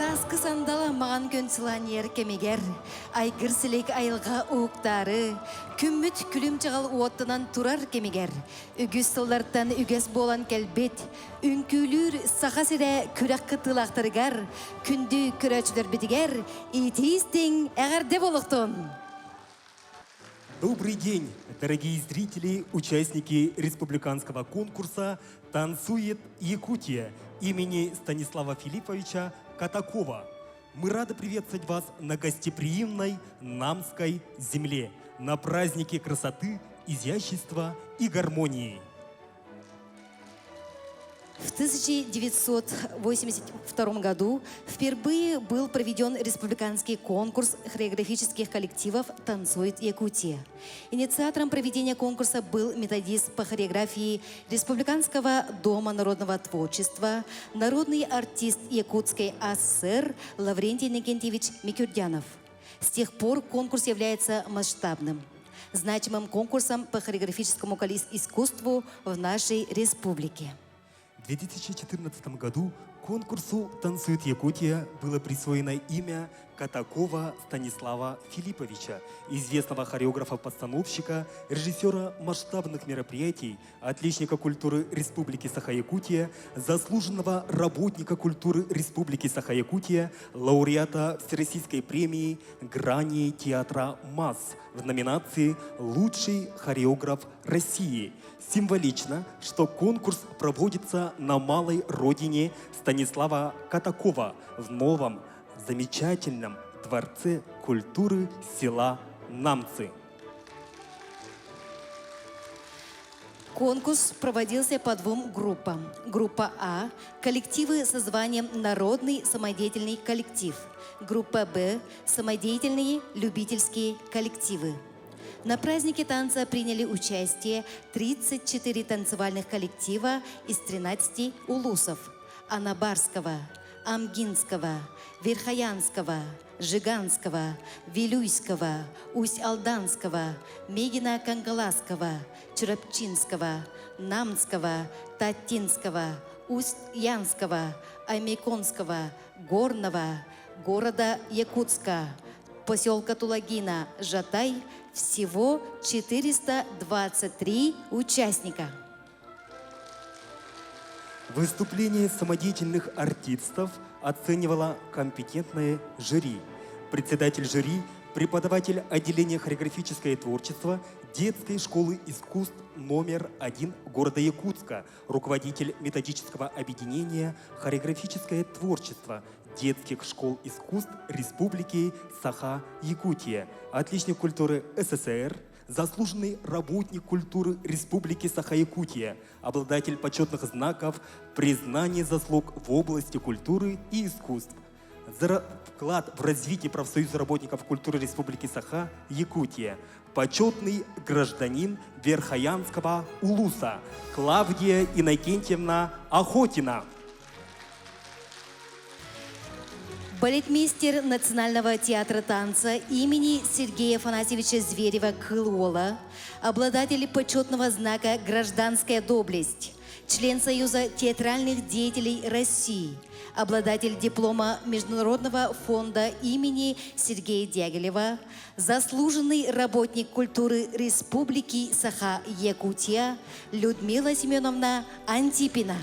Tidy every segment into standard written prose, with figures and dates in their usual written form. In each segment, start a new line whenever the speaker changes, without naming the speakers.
Сааскы сандал маҕан күн сылаанньыйар кэмигэр айгыр силик айылҕа уһуктаары, күммүт күлүм чаҕыл уоттанан турар кэмигэр үгүс сыллартан үгэс буолан кэлбит үҥкүүлүүр Саха сирэ күрэх кыттыылаахтарыгар, күндү көрөөччүлэрбитигэр иитии-истиҥ эҕэрдэ буолуохтун!
Добрый день, дорогие зрители, участники республиканского конкурса «Танцует Якутия» имени Станислава Филипповича Катакова. Мы рады приветствовать вас на гостеприимной Намской земле, на празднике красоты, изящества и гармонии.
В 1982 году впервые был проведен республиканский конкурс хореографических коллективов «Танцует Якутия». Инициатором проведения конкурса был методист по хореографии Республиканского дома народного творчества, народный артист Якутской АССР Лаврентий Иннокентьевич Микюрдянов. С тех пор конкурс является масштабным, значимым конкурсом по хореографическому искусству в нашей республике.
В 2014 году конкурсу «Танцует Якутия» было присвоено имя Катакова Станислава Филипповича, известного хореографа-постановщика, режиссера масштабных мероприятий, отличника культуры Республики Саха-Якутия, заслуженного работника культуры Республики Саха-Якутия, лауреата Всероссийской премии «Грани театра МАС» в номинации «Лучший хореограф России». Символично, что конкурс проводится на малой родине Станислава Катакова в новом замечательном Дворце культуры села Намцы.
Конкурс проводился по двум группам. Группа А – коллективы со званием «Народный самодеятельный коллектив». Группа Б – самодеятельные любительские коллективы. На празднике танца приняли участие 34 танцевальных коллектива из 13 улусов – Анабарского, Амгинского, Верхоянского, Жиганского, Вилюйского, Усть-Алданского, Мегино-Кангаласского, Чурапчинского, Намского, Татинского, Усть-Янского, Аймеконского, Горного, города Якутска, поселка Тулагина, Жатай, всего 423 участника.
Выступление самодеятельных артистов оценивало компетентное жюри. Председатель жюри – преподаватель отделения хореографическое творчество детской школы искусств номер один города Якутска, руководитель методического объединения «Хореографическое творчество» детских школ искусств Республики Саха-Якутия, отличник культуры СССР, заслуженный работник культуры Республики Саха-Якутия, обладатель почетных знаков признания заслуг в области культуры и искусств, за вклад в развитие профсоюза работников культуры Республики Саха, Якутия, почетный гражданин Верхоянского Улуса Клавдия Иннокентьевна Охотина.
Балетмейстер Национального театра танца имени Сергея Афанасьевича Зверева-Кылуола, обладатель почетного знака «Гражданская доблесть», член Союза театральных деятелей России, обладатель диплома Международного фонда имени Сергея Дягилева, заслуженный работник культуры Республики Саха-Якутия Людмила Семеновна Антипина.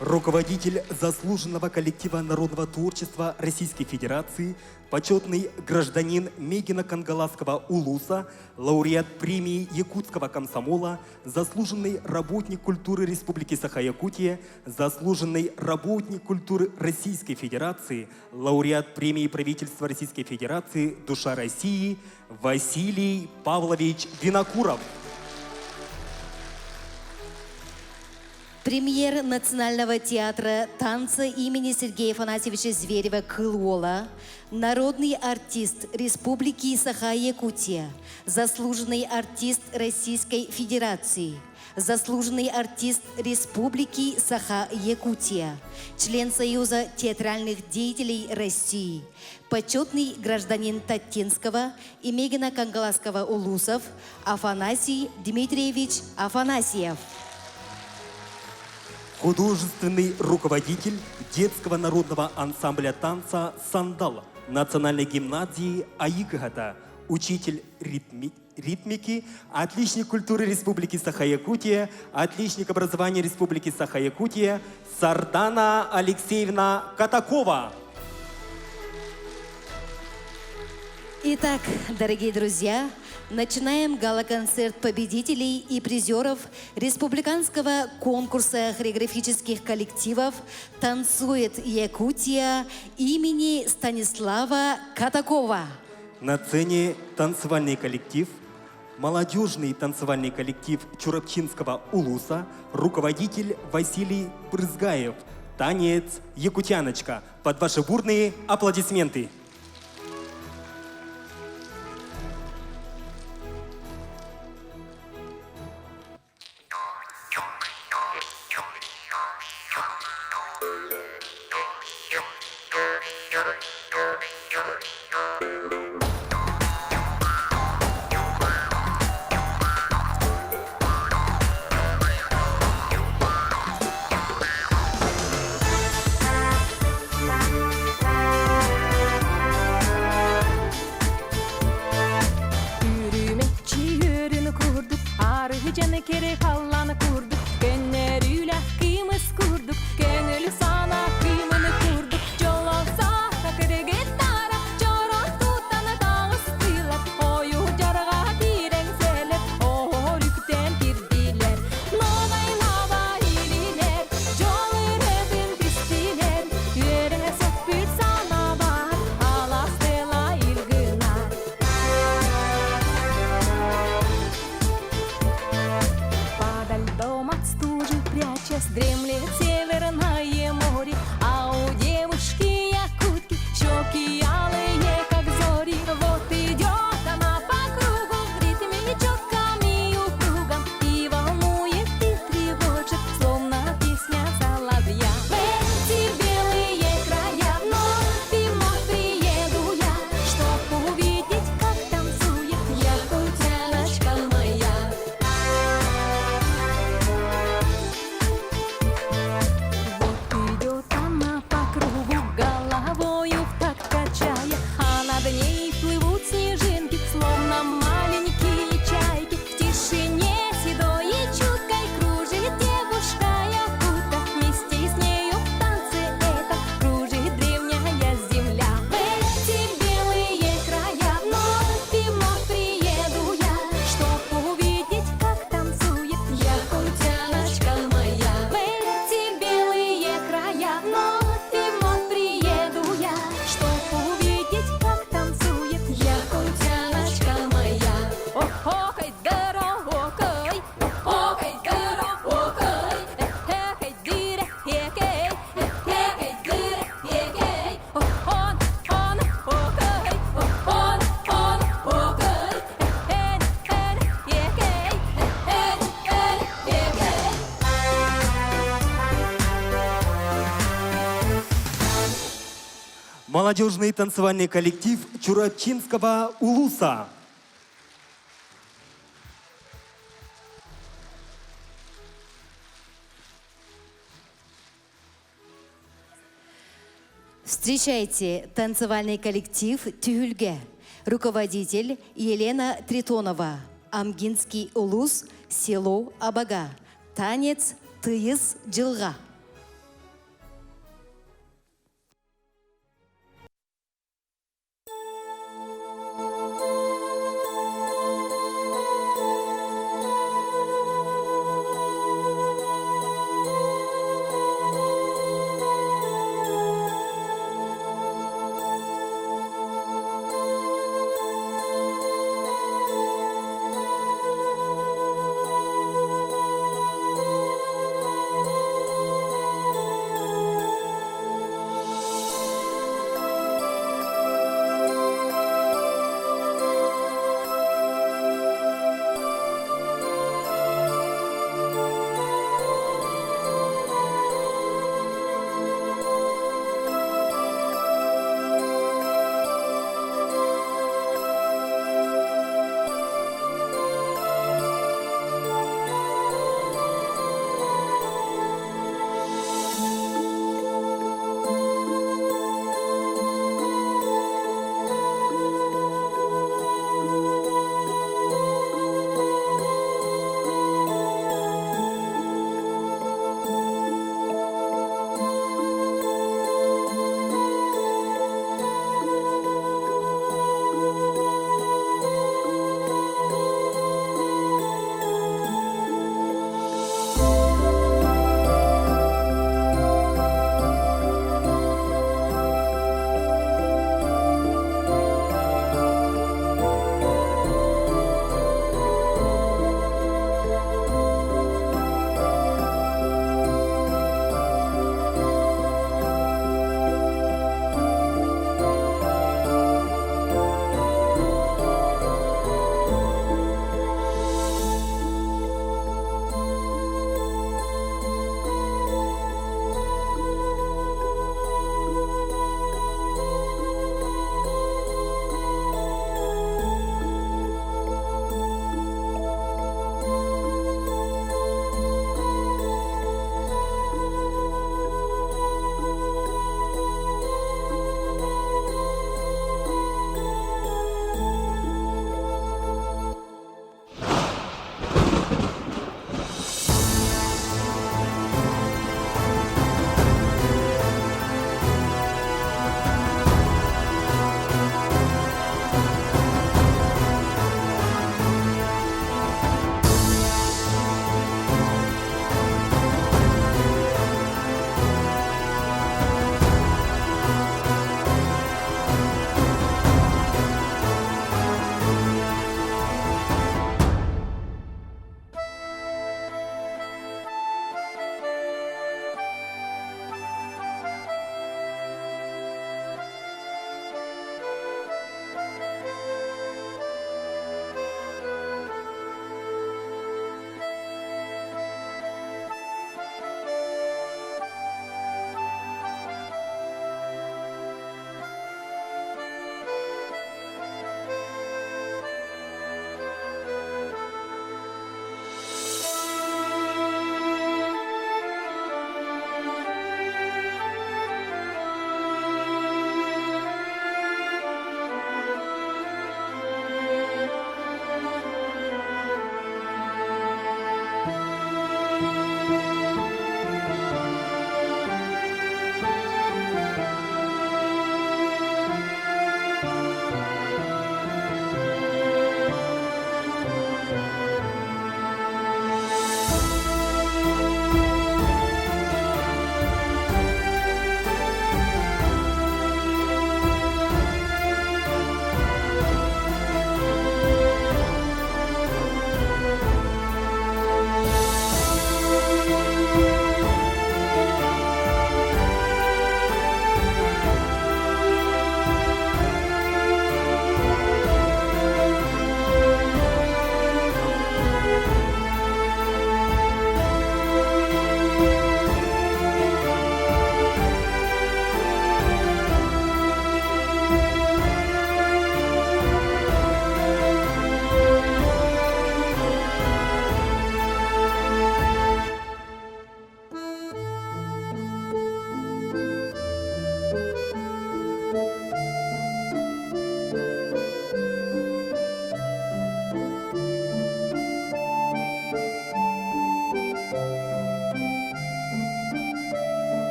Руководитель заслуженного коллектива народного творчества Российской Федерации, почетный гражданин Мегино-Кангаласского Улуса, лауреат премии Якутского комсомола, заслуженный работник культуры Республики Саха-Якутия, заслуженный работник культуры Российской Федерации, лауреат премии правительства Российской Федерации «Душа России» Василий Павлович Винокуров.
Премьер Национального театра танца имени Сергея Афанасьевича Зверева-Кылуола, народный артист Республики Саха-Якутия, заслуженный артист Российской Федерации, заслуженный артист Республики Саха-Якутия, член Союза театральных деятелей России, почетный гражданин Таттинского и Мегино-Кангаласского улусов Афанасий Дмитриевич Афанасьев.
Художественный руководитель детского народного ансамбля танца «Сандал» Национальной гимназии Айыы Кыһата, учитель ритмики, отличник культуры Республики Саха-Якутия, отличник образования Республики Саха-Якутия Сардана Алексеевна Катакова.
Итак, дорогие друзья, начинаем гала-концерт победителей и призеров республиканского конкурса хореографических коллективов «Танцует Якутия» имени Станислава Катакова.
На сцене танцевальный коллектив, молодежный танцевальный коллектив Чурапчинского улуса, руководитель Василий Брызгаев, танец «Якутяночка». Под ваши бурные аплодисменты.
Үрүмэччи үөрүн курдук, арыһыдьаны кэрэ халлааны курдук, көннөрүүлээх кыымыс курдук, көҥүл сана кыымыны курдук, дьоло саата кыргыттара, чоро тутан таҕыстылар, ойуу дьарҕа киирэн сэлэр, оһор үктэн кирдилэр, ногай лаба илилэр, дьол ырыатын түстүлэр, үөрэ сөхпүт санаабар, алаас тыла ил гынар. Подо льдом от стужи прячась, дремлет северное море, а у девушки якутки щеки алые, как зори. Вот идет она по кругу в ритме четком и упругом, и волнует, и тревожит, словно песня соловья. В эти белые края вновь и вновь приеду я, чтоб увидеть, как танцует якутяночка моя. Вот идет она по кругу, головою в такт качая, а над ней плывут снежинки, словно маленькие чайки. В тишине седой и чуткой кружит девушка якутка. Вместе с нею в танце этом кружит древняя земля. В эти белые края вновь и вновь приеду я, чтоб увидеть, как танцует якутяночка моя. В эти белые края вновь и вновь приеду я, чтоб увидеть, как танцует якутяночка моя. Ох-охай, дорогой, охай, дорогой, эхай, дыре, экей, эхай, дыре, экей, он, он, окай, он, он, окай, эн, эн, экей, эн, эн, экей.
Молодежный танцевальный коллектив Чурапчинского улуса.
Встречайте танцевальный коллектив «Түһүлгэ». Руководитель Елена Тритонова. Амгинский улус, село Абага. Танец «Тыйыс дьылҕа».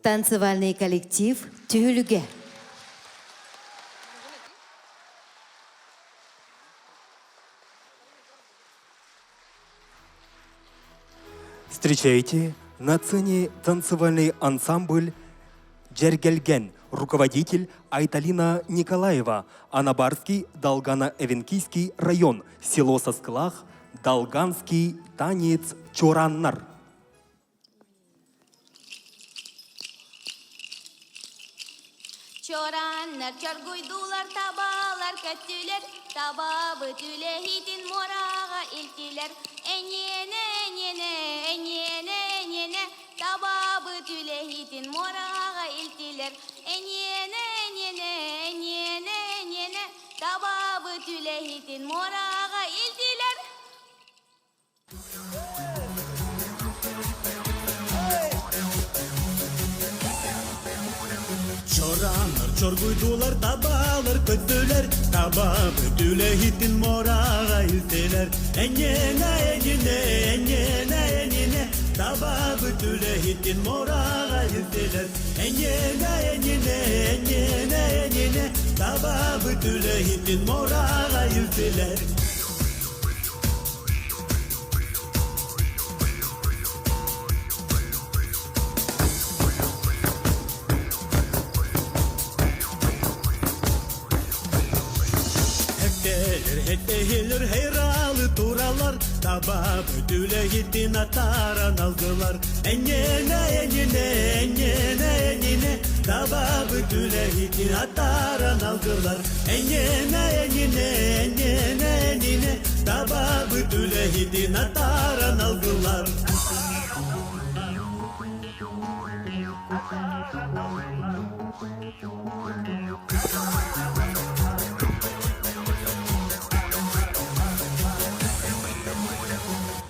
Танцевальный коллектив Түһүлгэ.
Встречайте на сцене танцевальный ансамбль Дьэргэлгэн, руководитель Айталина Николаева, Анабарский Долгано-Эвенкийский район, село Соскылах, Долганский танец Чораннар.
Чораннар чоргуйдулар, табалар көттүлэр, табабыт үлэһитин муораҕа илтилэр. Эниэнэ, эниэнэ, эниэнэ, эниэнэ, табабыт үлэһитин муораҕа илтилэр. Эниэнэ, эниэнэ, эниэнэ, эниэнэ, табабыт үлэһитин муораҕа илтилэр.
Чораннар, чоргуйдулар, табалар көттүлэр, таба бөтүлэһитин мораҕа илтилэр. Энньэнэ, энньэнэ, энньэнэ, энньэнэ, таба бөтүлэһитин мораҕа илтилэр. Энньэнэ, энньэнэ, энньэнэ, энньэнэ, таба бөтүлэһитин мораҕа илтилэр. Хеттелер, хеттехилер, хейралы туралар, таба бөтүлэһитин атааран алдылар. Энньэнэ, энньэнэ, энньэнэ, энньэнэ, таба бөтүлэһитин атааран алдылар. Энньэнэ, энньэнэ, энньэнэ, энньэнэ, табабыт үлэһитин атааран алдылар.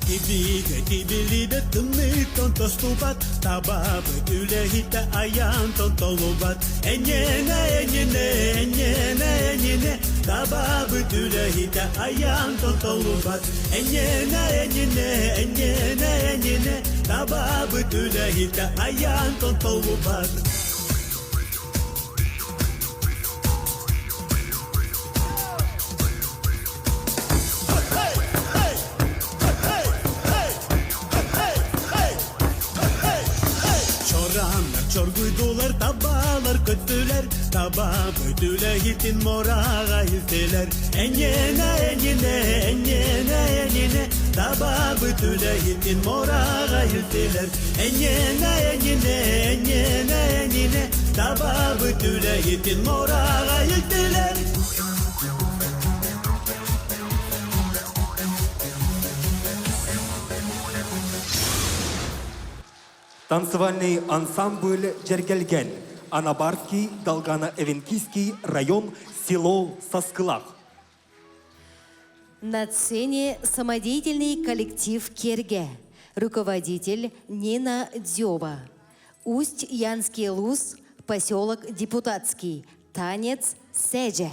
Тибигэ тибилибэ тымныыттан тостубат, табабыт үлэһитэ айаантан толлубат. Энньэнэ, энньэнэ, энньэнэ, энньэнэ, табабыт үлэһитэ айаантан толлубат. Энньэнэ, энньэнэ, энньэнэ, энньэнэ, табабыт үлэһитэ айаантан толлубат. Чораннар, чоргуйдулар, табалар көттүлэр, таба бөтүлэһитин мораҕа илтилэр. Энньэнэ, энньэнэ, энньэнэ, энньэнэ, таба бөтүлэһитин мораҕа илтилэр. Энньэнэ, энньэнэ, энньэнэ, энньэнэ, таба бөтүлэһитин мораҕа илтилэр.
Танцевальный ансамбль «Дьэргэлгэн», Анабарский, Долгано-Эвенкийский район, село Соскылах.
На сцене самодеятельный коллектив «Керге». Руководитель Нина Дзёба. Усть-Янский Луз, поселок Депутатский. Танец Седже.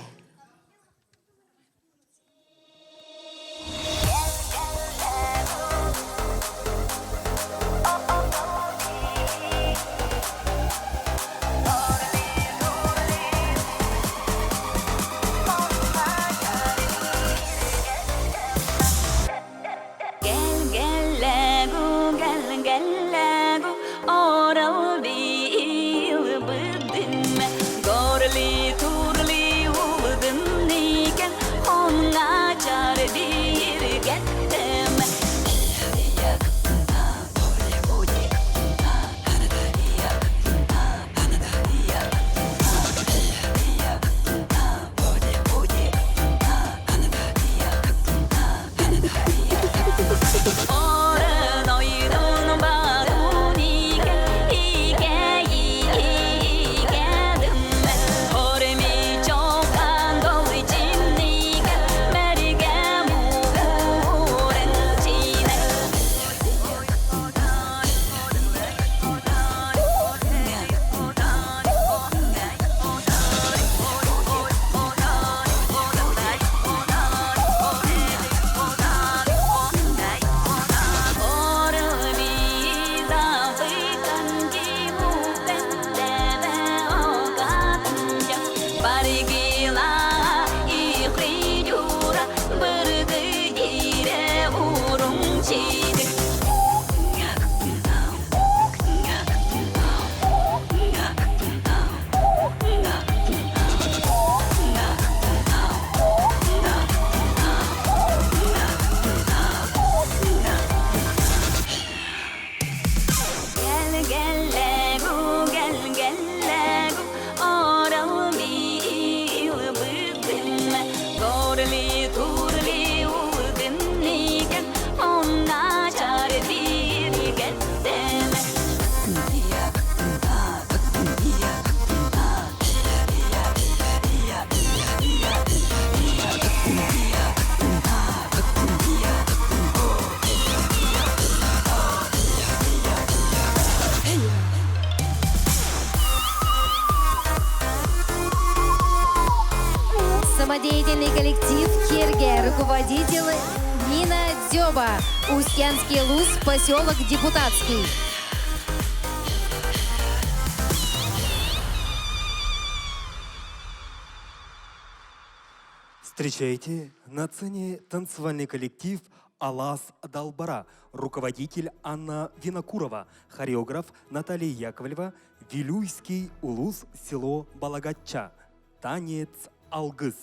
Кэл-кэллэгу, кэл-кэллэгу, орал бил быдым, горли турли.
Самодеятельный коллектив «Херге», руководитель Нина Дзеба, Устьянский луз, поселок Депутатский.
Встречайте на сцене танцевальный коллектив «Алас Далбара», руководитель Анна Винокурова, хореограф Наталья Яковлева, Вилюйский улус, село Балагатча, танец «Алгыс».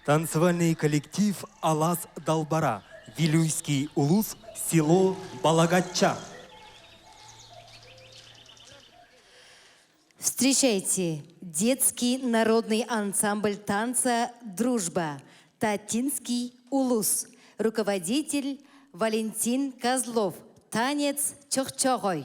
Танцевальный коллектив «Алас Далбара», Вилюйский улус, село Балагача.
Встречайте, детский народный ансамбль танца «Дружба», Татинский улус. Руководитель Валентин Козлов. Танец Чохчогой.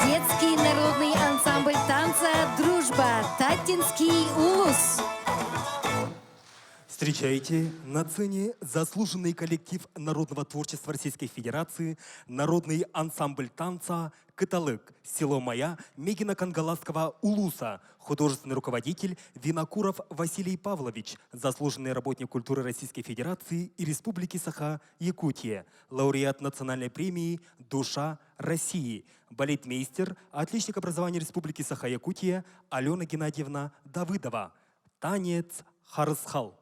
Детский народный ансамбль танца «Дружба» Татинский улус.
Встречайте на сцене заслуженный коллектив народного творчества Российской Федерации, народный ансамбль танца «Кыталык», село Мая Мегино-Кангаласского Улуса, художественный руководитель Винокуров Василий Павлович, заслуженный работник культуры Российской Федерации и Республики Саха-Якутия, лауреат национальной премии «Душа России», балетмейстер, отличник образования Республики Саха-Якутия Алена Геннадьевна Давыдова, танец Харысхал.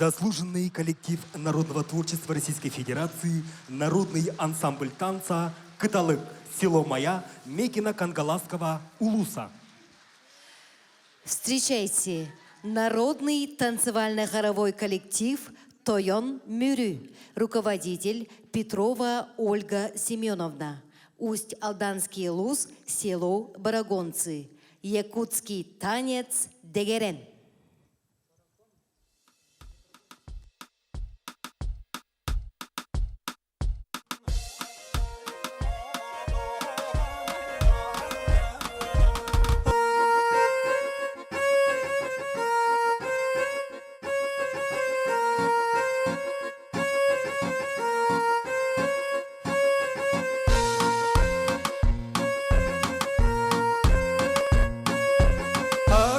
Заслуженный коллектив народного творчества Российской Федерации, народный ансамбль танца «Кыталык», село Мая, Мекино-Кангаласского Улуса.
Встречайте, народный танцевально-хоровой коллектив «Тойон Мүрү», руководитель Петрова Ольга Семеновна, Усть-Алданский улус, село Борогонцы, якутский танец «Дегерен».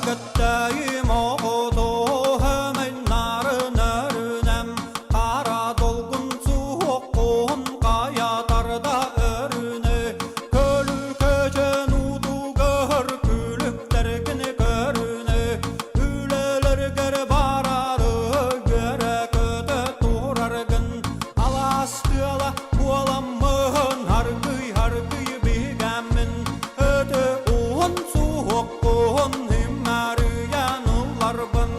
Көттөйүм оҕотуһум нарын өрүнэм хара долгун суоххун хайатарда өрүнэ көлүкөчөн утугар күлүктэргин көрүнэ үлэлэргэр барары үөрэ көтө тураргын алаас тыала буоламмын аргый аргый бигэммин өтө уһун суоххун иммарыйан ылларбын.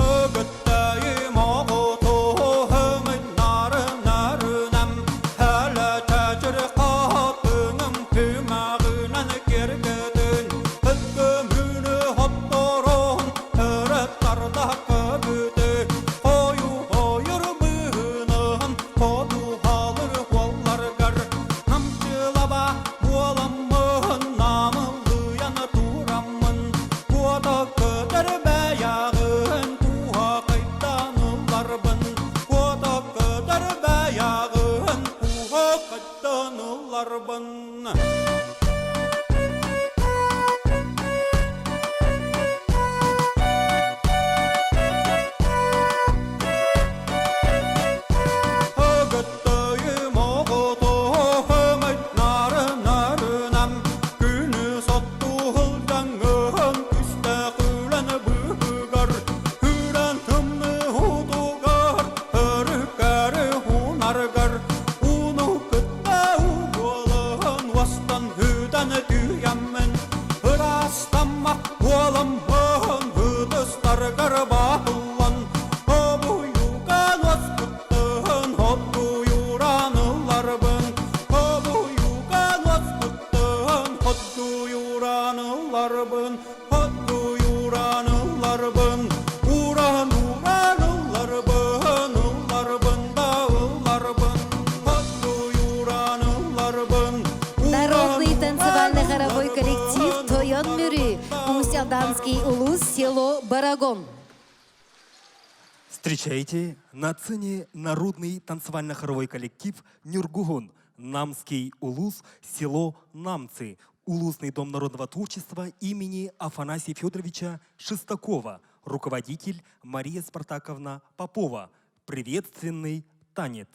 Өгөттөйүм оҕотуһум нарын нарынам хәлэ чачыр хатыҥым күмэҕинэн киэргэтин Өткөмүнү хотторон өрө тарда көбүтэ хойу хойур быһынан ходуһалыр хуолларгар намчылаба буоламмын намылыйан тураммын куота көтөр бэйэҕин туһа кайдан ылларбын куота көтөр бэйэҕин туһа кайдан ылларбын. Өгөттөйүм оҕотуһум нарын-нарынам күнү соттуһулдаҥҥын күстээх үлэн быыһыгар күрэн тымныы утугар өрүккэри уунаргар ууну кытта уу буолан уостан үтэн түүйэммин ыраастаммах буоламмын ытыстаргар баһыллан обуйуган уоскуттун хотуйуран ылларбын обуйуган уоскуттун хотуйуран ылларбын хотуйуран ылларбын уран уран ылларбын ылларбын да ылларбын хотуйуран ылларбын
Народный
уран уран
танцевально-хоровой коллектив
ылларбын
«Тойон Мүрү»,
ылларбын да
Усть-Алданский улус, село Борогон.
Встречайте на сцене народный танцевально-хоровой коллектив «Нюргугун», Намский улус, село Намцы, Улусный дом народного творчества имени Афанасия Федоровича Шестакова, руководитель Мария Спартаковна Попова. Приветственный танец.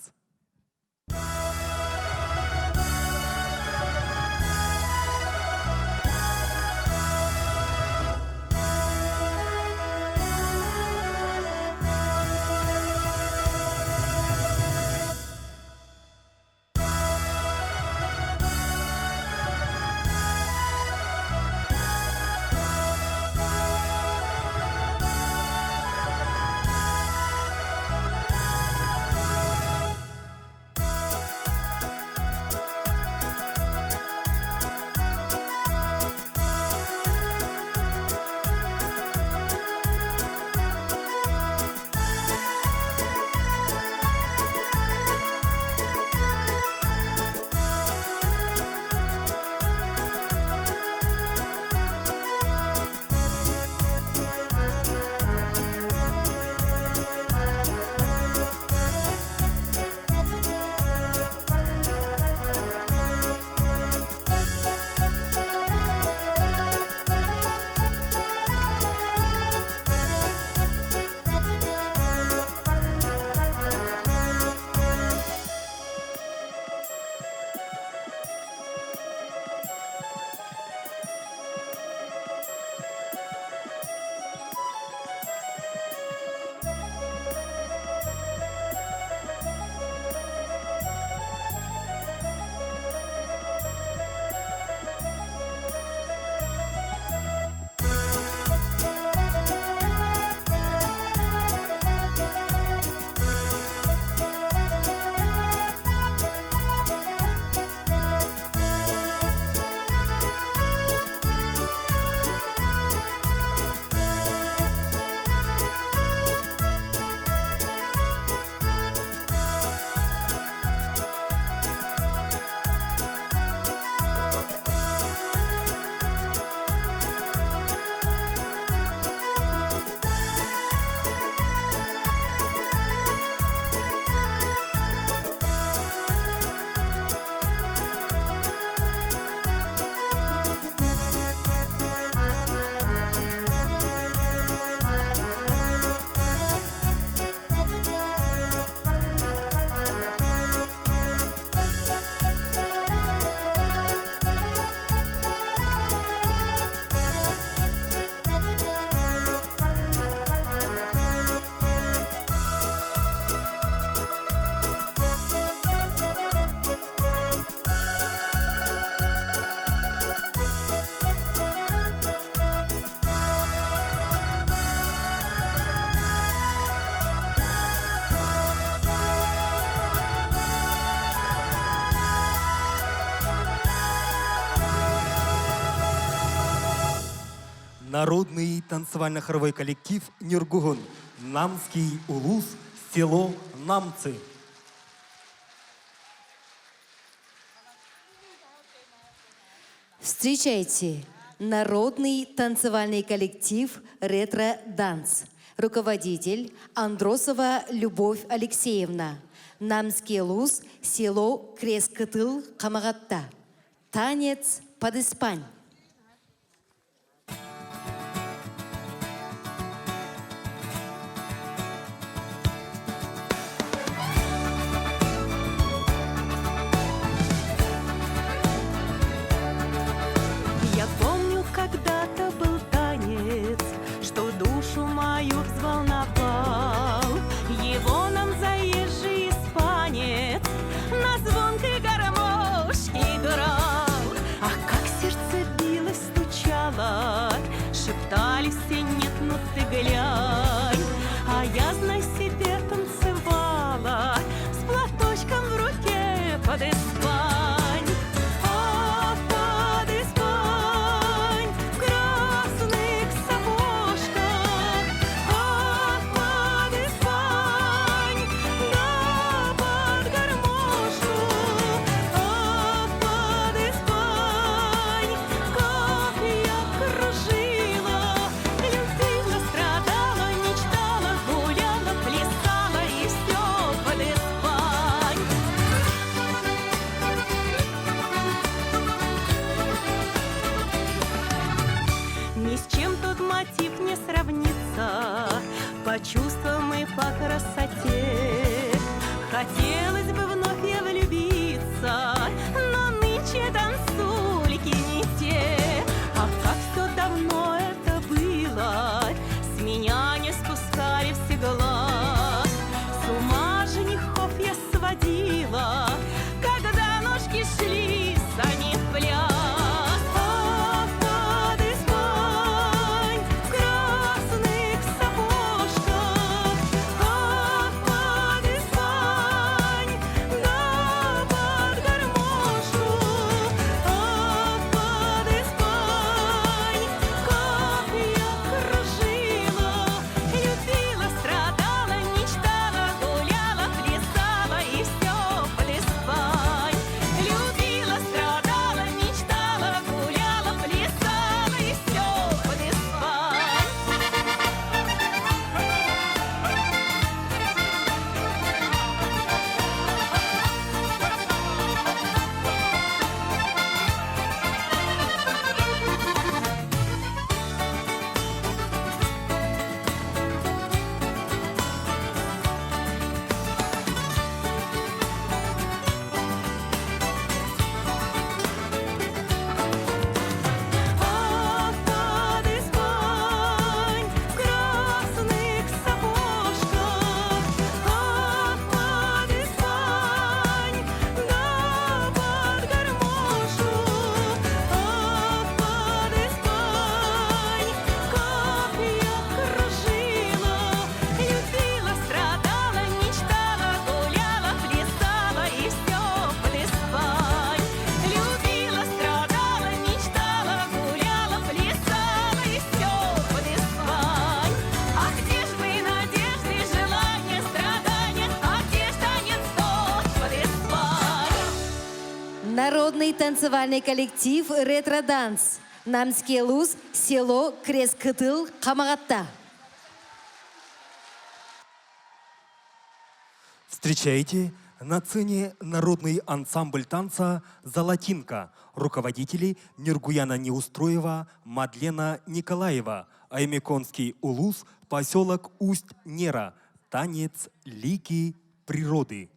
Народный танцевально-хоровой коллектив «Нюргугун», Намский улус, село Намцы.
Встречайте, народный танцевальный коллектив «Ретро-данс». Руководитель Андросова Любовь Алексеевна. Намский улус, село Крескытыл, Хамаҕатта. Танец под Испань.
Я помню, когда-то был танец, что душу мою взволновал. Его нам заезжий испанец на звонкой гармошке играл. А как сердце билось, стучало, шептали все, нет, ну ты глянь. А я, знай себе, танцевала с платочком в руке под Испань. Ах, под Испань, в красных сапожках. Ах, под Испань, да под гармошку. Ах, под Испань, как я кружила, любила, страдала, мечтала, гуляла, плясала и все под Испань. Ни с чем тот мотив не сравнится По чувствам и по красоте. Хотелось бы вновь я влюбиться, Но нынче танцульки не те. А как все давно это было, С меня не спускали все глаз. С ума женихов я сводила, Когда ножки шли сами в пляс. Ах, под Испань, в красных сапожках. Ах, под Испань, да под гармошку. Ах, под Испань, как я кружила, любила, страдала, мечтала, гуляла, плясала и все под Испань. Любила, страдала, мечтала, гуляла, плясала и все под Испань. Ах, под Испань, в красных сапожках. Ах, под Испань, да под гармошку. Ах, под Испань, как я кружила, любила, страдала, мечтала, гуляла, плясала и все под Испань. Любила, страдала, мечтала, гуляла, плясала и все под Испань. А где ж вы, надежды, желания, страдания? А где ж танец тот под Испань?
Народный танцевальный коллектив «Ретро-данс». Намский улус, село Крескытыл, Хамаҕатта.
Встречайте на сцене народный ансамбль танца «Золотинка», руководители Нюргуяна Неустроева, Мадлена Николаева, Оймяконский улус, поселок Усть-Нера, танец «Лики природы».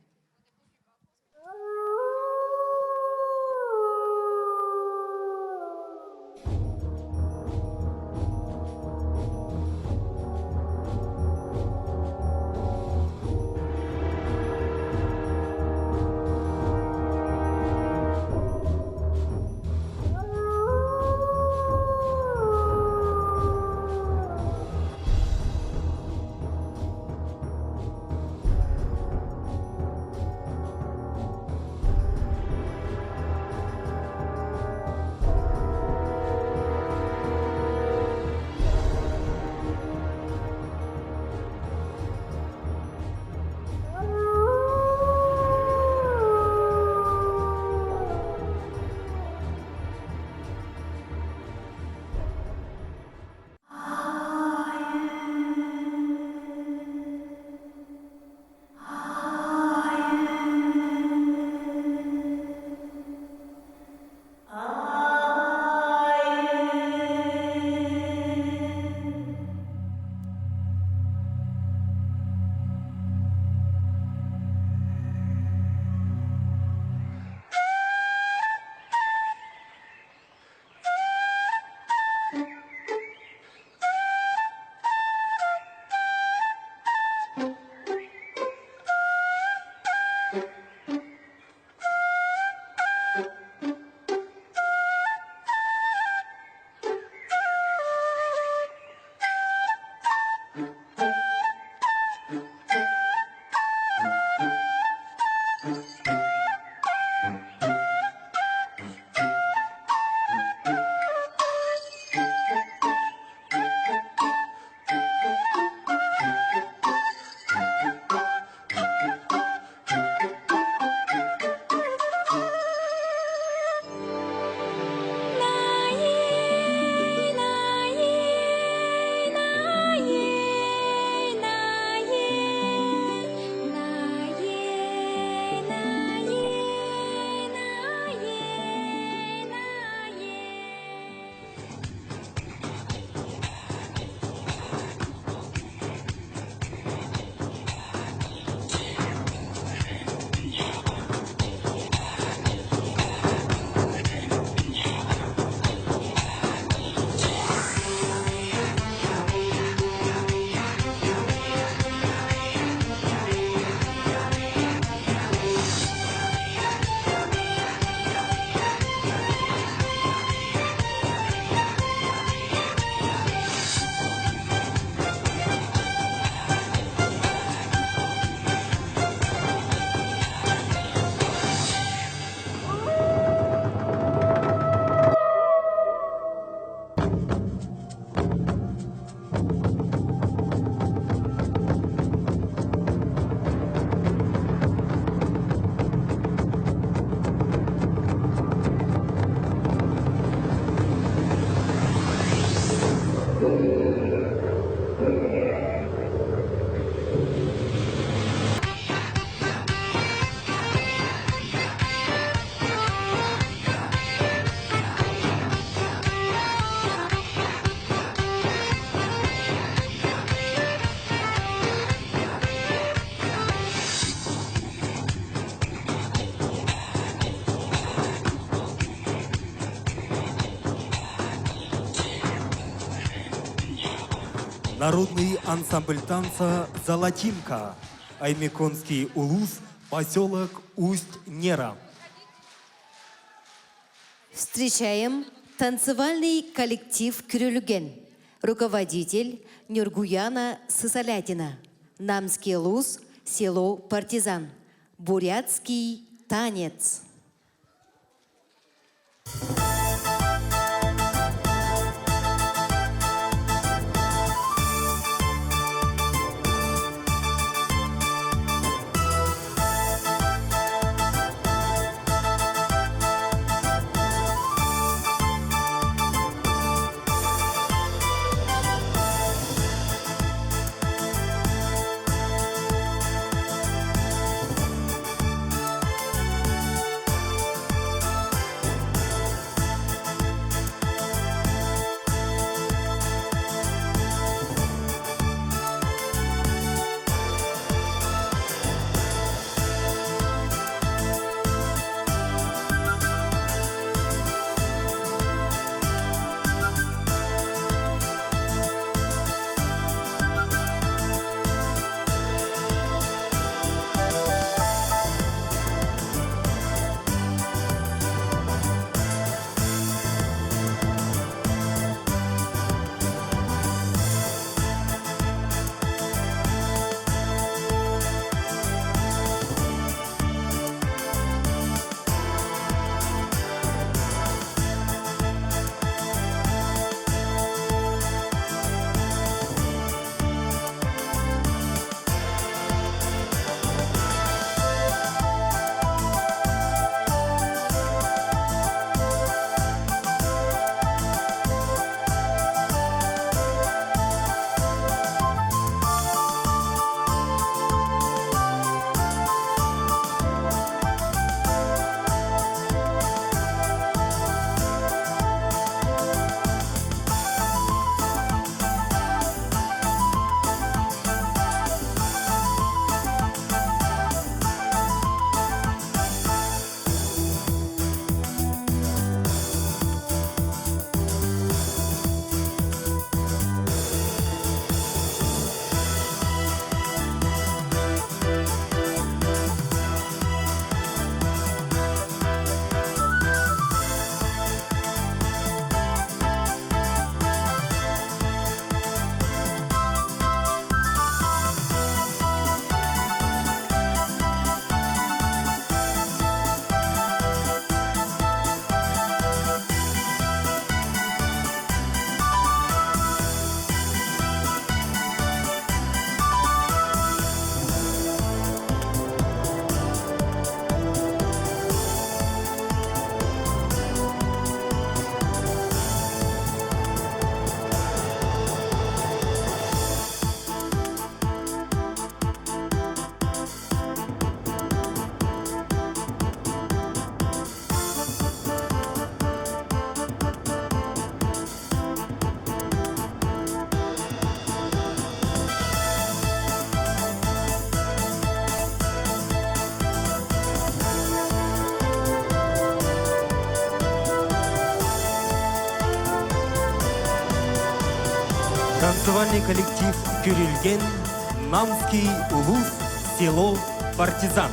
Народный ансамбль танца «Золотинка». Аймеконский улус, поселок Усть-Нера.
Встречаем танцевальный коллектив «Күрүлгэн». Руководитель Нюргуяна Сысолятина. Намский улус, село Партизан. Бурятский танец.
Танцевальный коллектив «Күрүлгэн», Намский улус, село Партизан.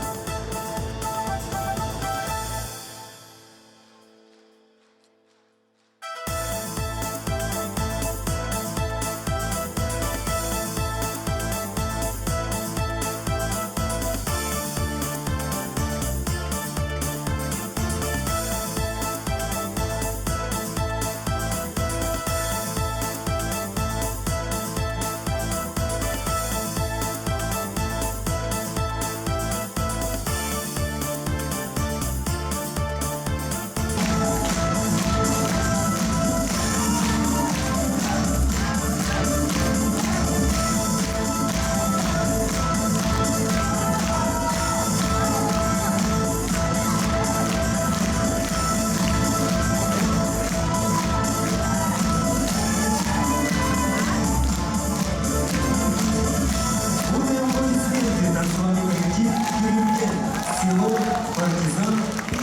Танцевальный коллектив «Күрүлгэн», село Партизан,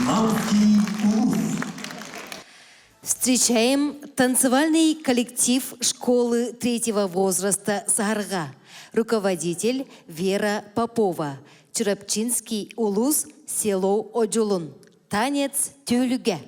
Намский улус.
Встречаем танцевальный коллектив школы третьего возраста «Сарга». Руководитель Вера Попова. Чурапчинский улус, село Одьулуун. Танец Түһүлгэ.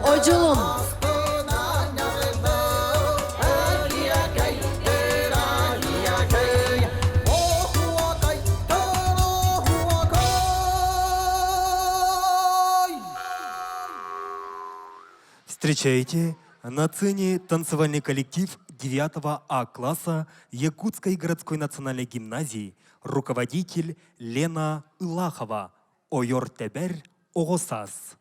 Одьулун.
Встречайте на сцене танцевальный коллектив 9 А класса Якутской городской национальной гимназии, руководитель Лена Ылахова, Ойор Тебер Оҕо саас.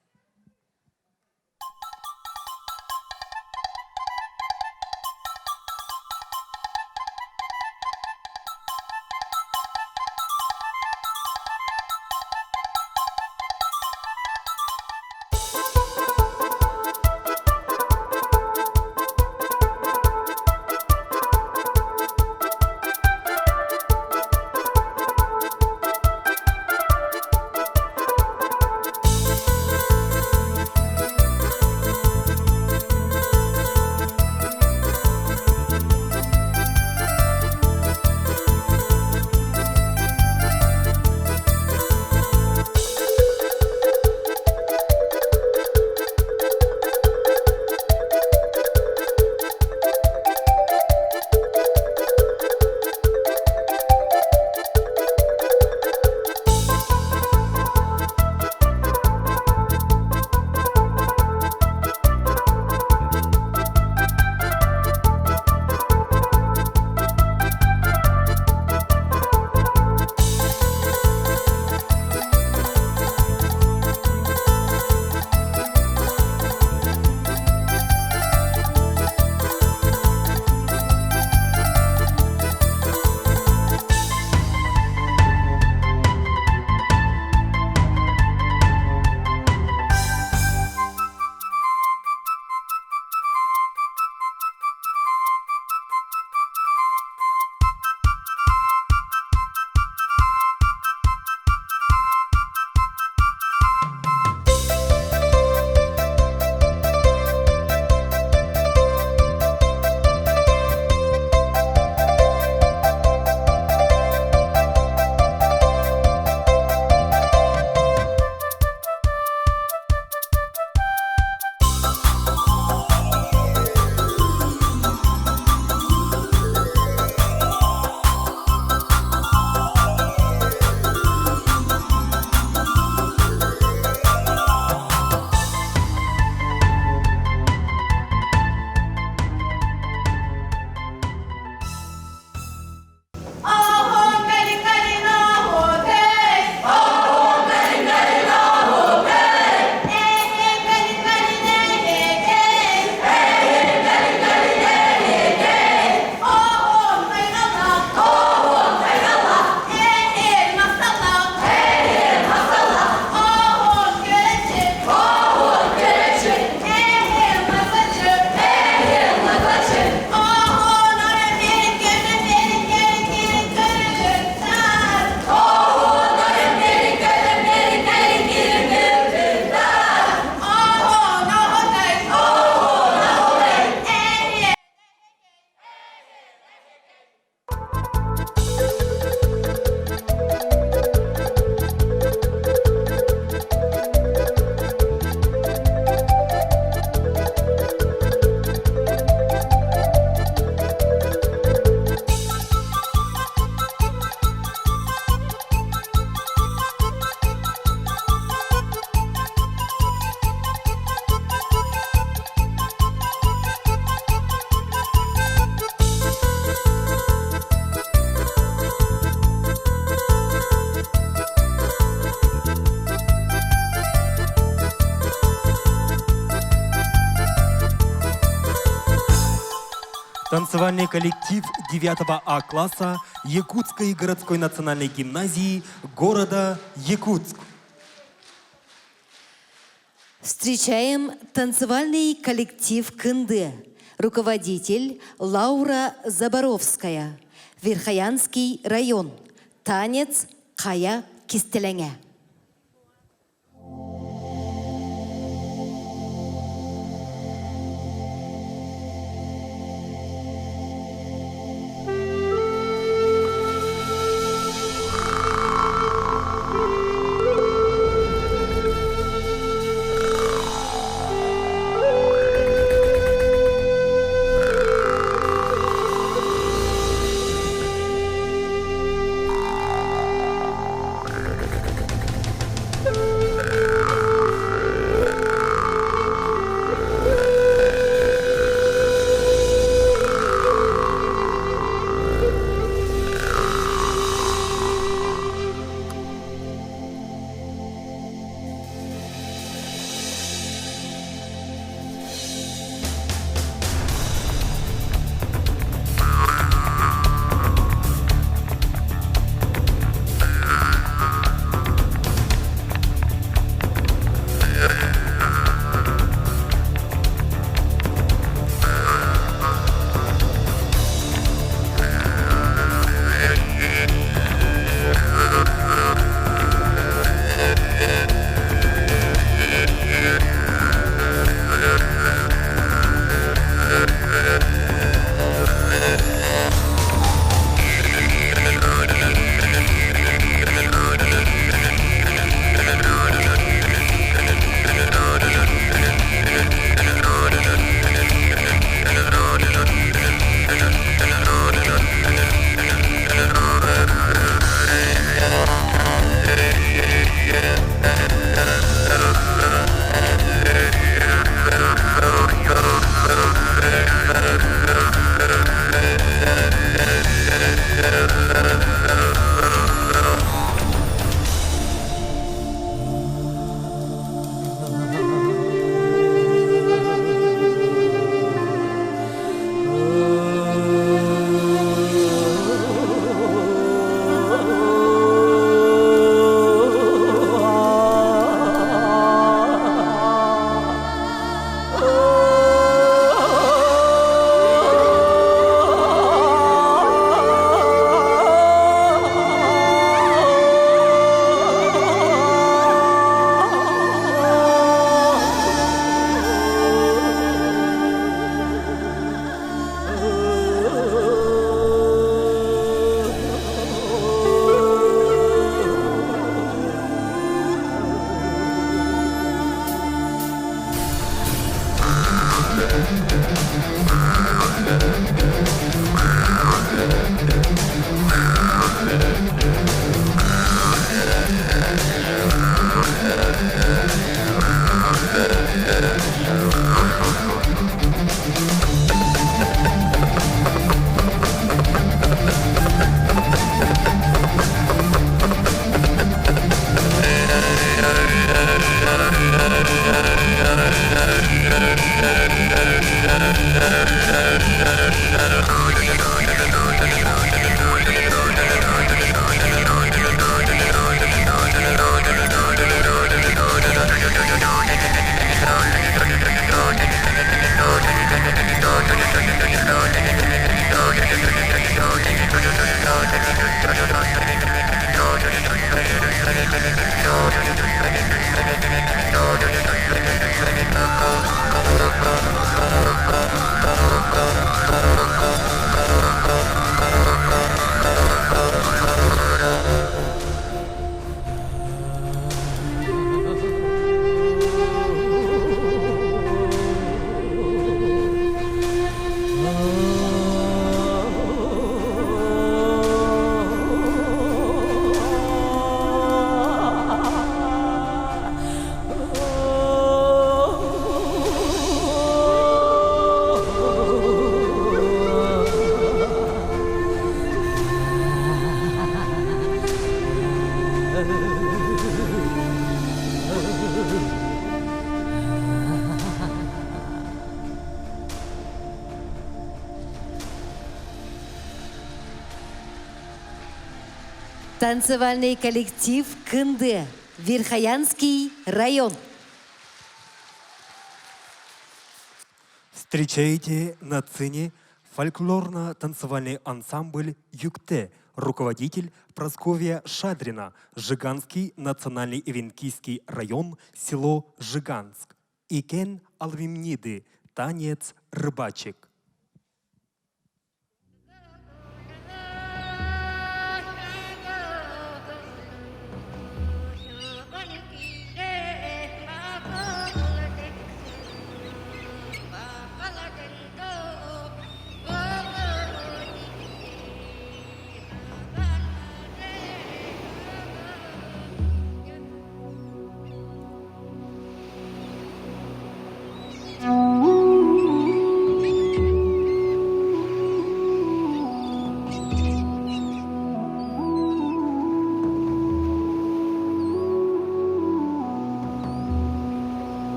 Танцевальный коллектив 9 А класса Якутской городской национальной гимназии города Якутск.
Встречаем танцевальный коллектив «Кынды». Руководитель Лаура Заборовская. Верхоянский район. Танец «Хайа кистэлэҥэ». Танцевальный коллектив «Кынды», Верхоянский район.
Встречайте на сцене фольклорно-танцевальный ансамбль «Юкте», руководитель Прасковья Шадрина, Жиганский национальный эвенкийский район, село Жиганск. Икен Алвимниды, танец «Рыбачек».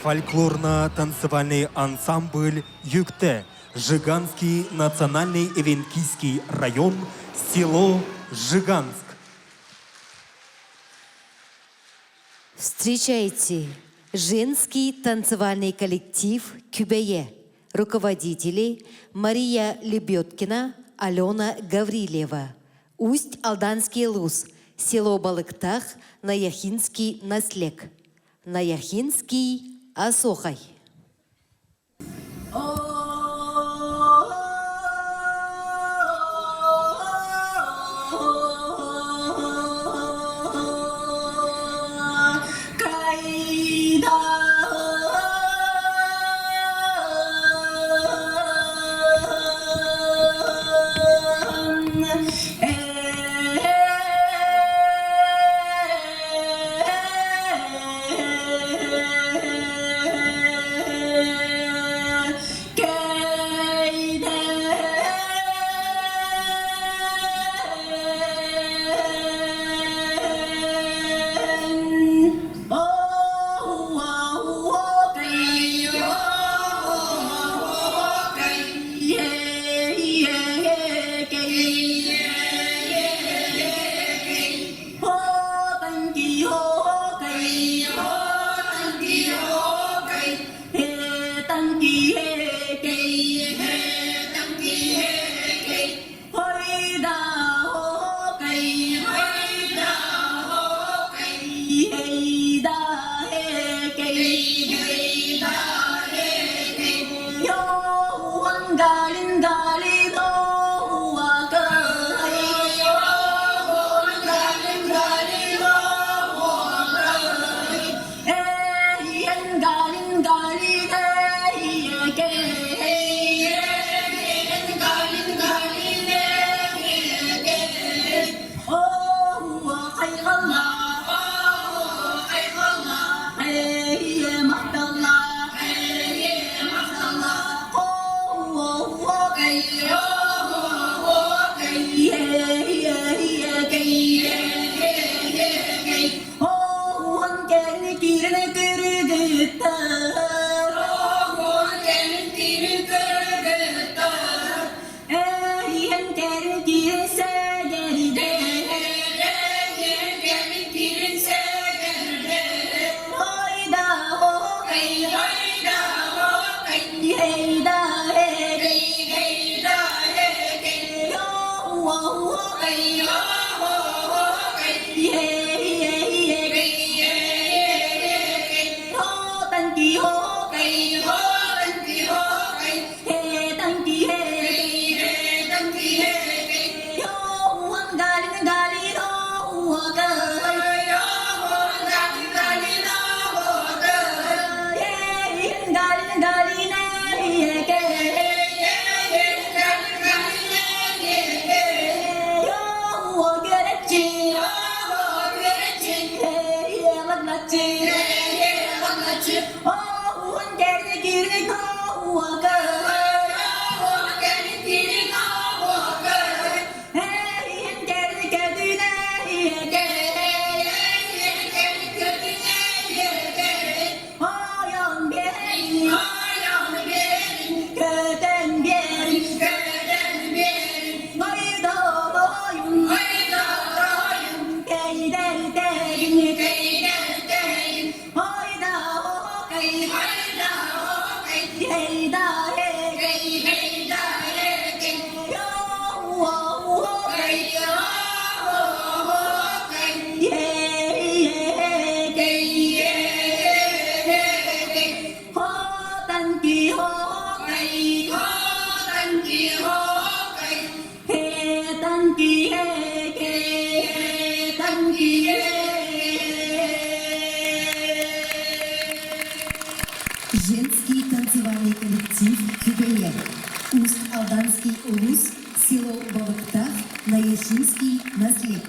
Фольклорно-танцевальный ансамбль «Юкте», Жиганский национальный эвенкийский район, село Жиганск.
Встречайте, женский танцевальный коллектив «Кюбее». Руководители Мария Лебедкина, Алена Гаврилева. Усть-Алданский Луз, село Балыктах, Наяхинский наслег. Наяхинский Асохай. Женский танцевальный коллектив «Кюбеле». Усть-Алданский улус, село Балыктах, Наехинский наслед.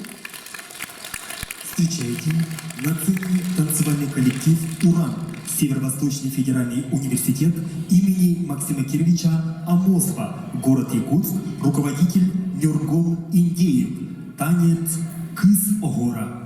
Встречайте на сцене танцевальный коллектив «Уран» Северо-Восточный федеральный университет имени Максима Кировича Амосова, город Якутск, руководитель Нюргон Индеев, танец «Кыс-Огора».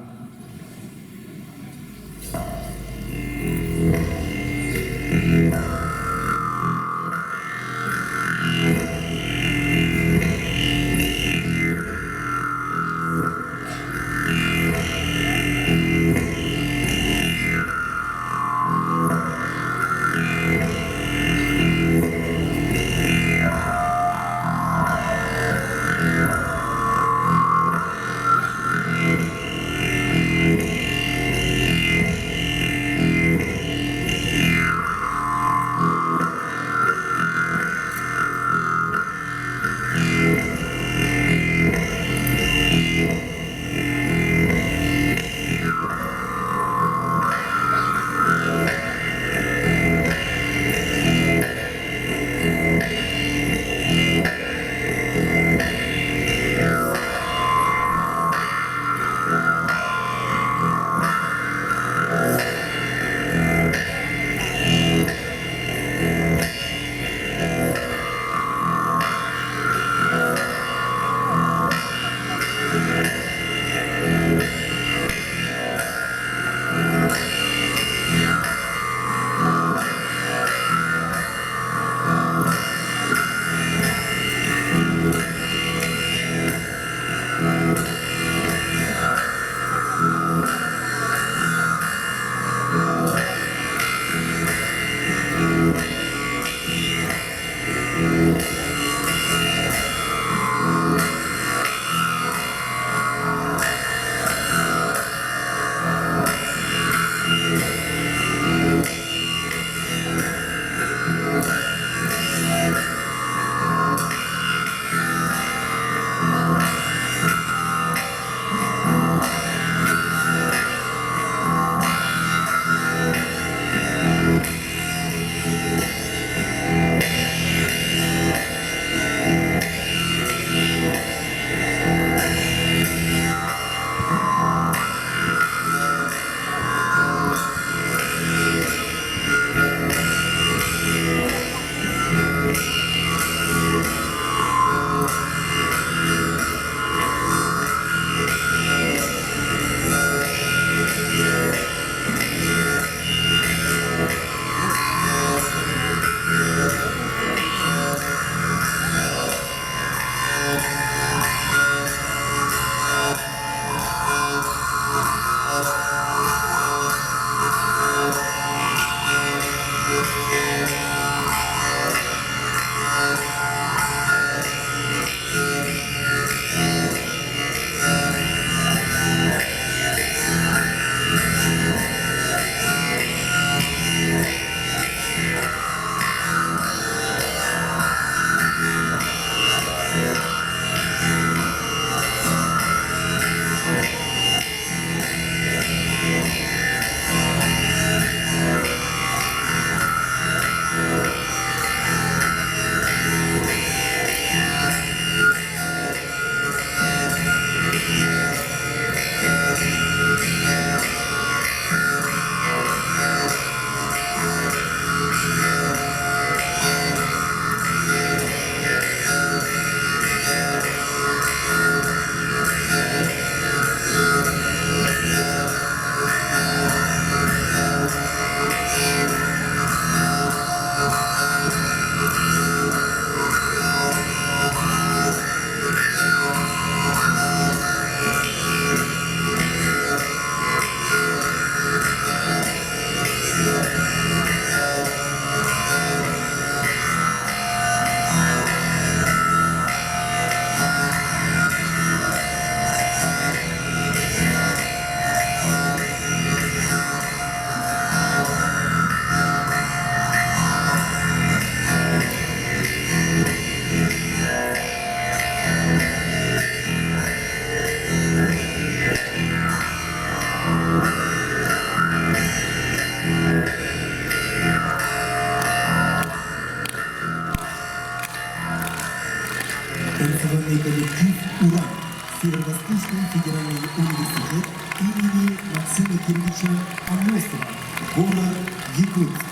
Северо-Восточный федеральный университет имени Максима Кировича Амосова, город Якутск.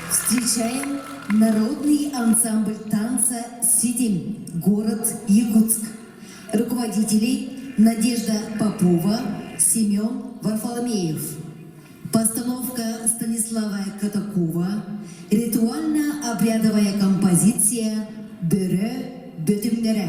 Встречаем народный ансамбль танца «Сидим», город Якутск. Руководителей Надежда Попова, Семен Варфоломеев. Постановка Станислава Катакова, ритуально-обрядовая композиция «Бөрө бөтүҥнэрэ».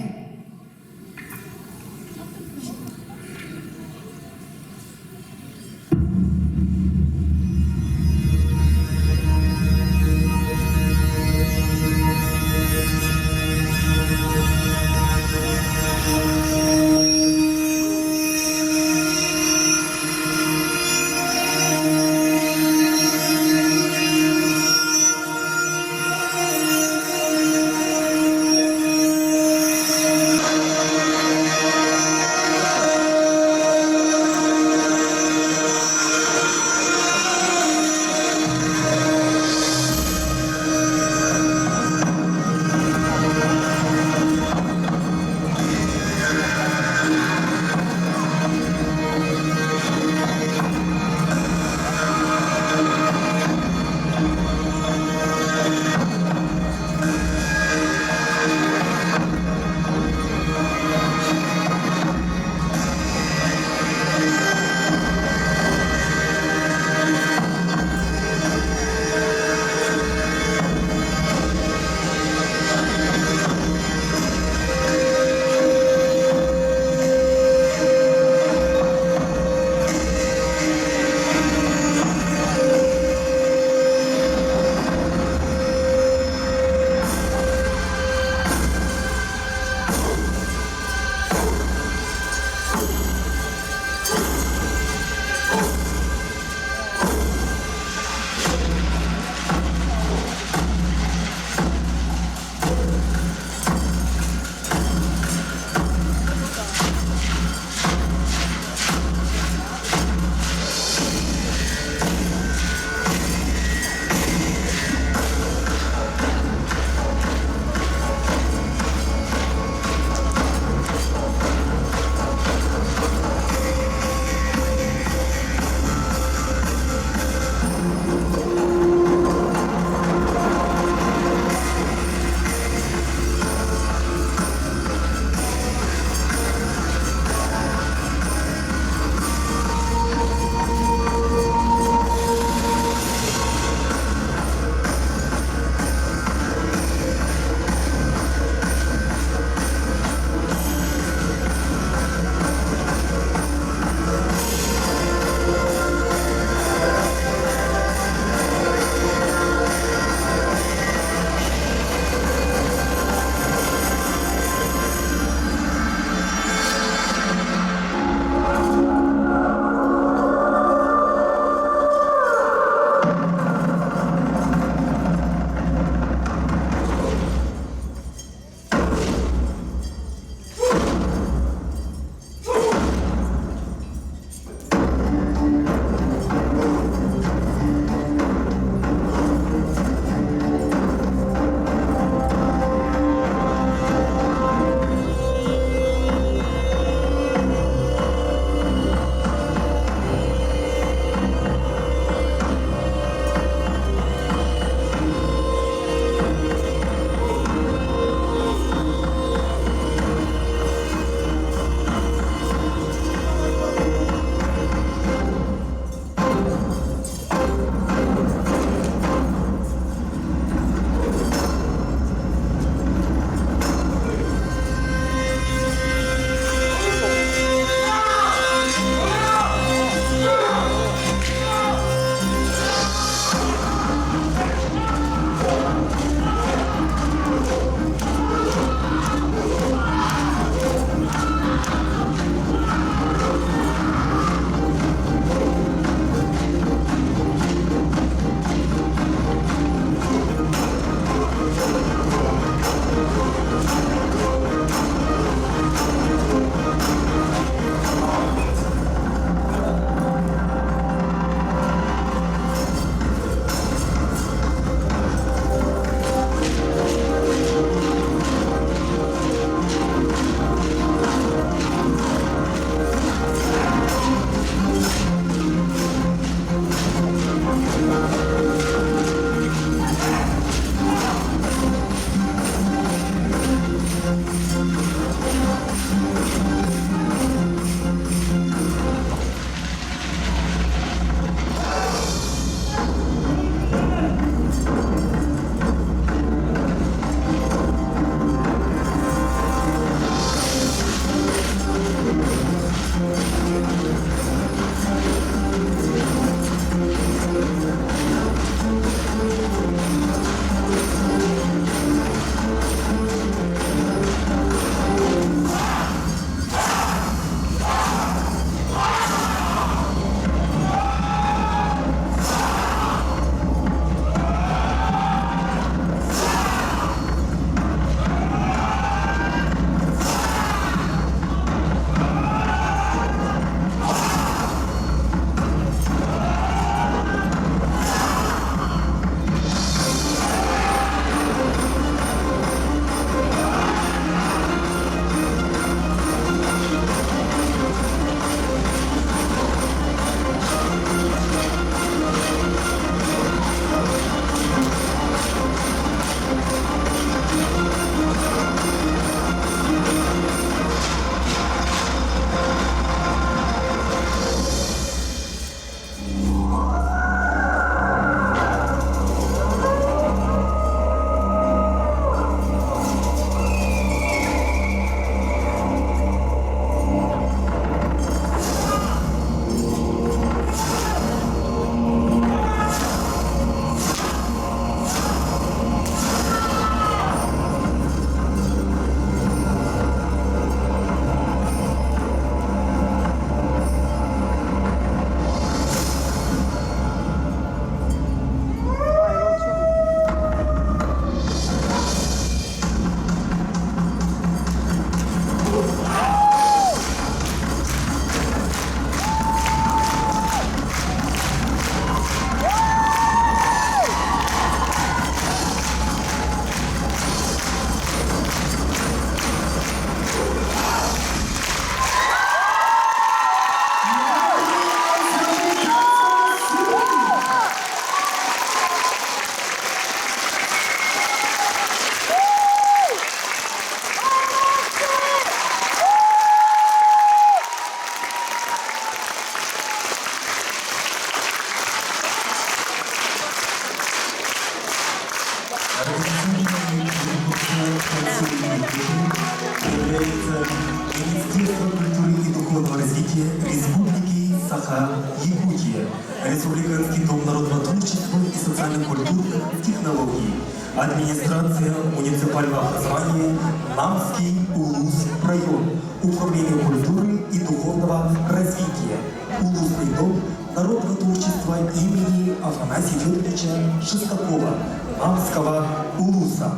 Саха, Якутия, Республиканский дом народного творчества и социально-культурных технологий, администрация муниципального образования Намский Улус район, Управление культуры и духовного развития, Улусный дом народного творчества имени Афанасия Федоровича Шестакова, Намского Улуса.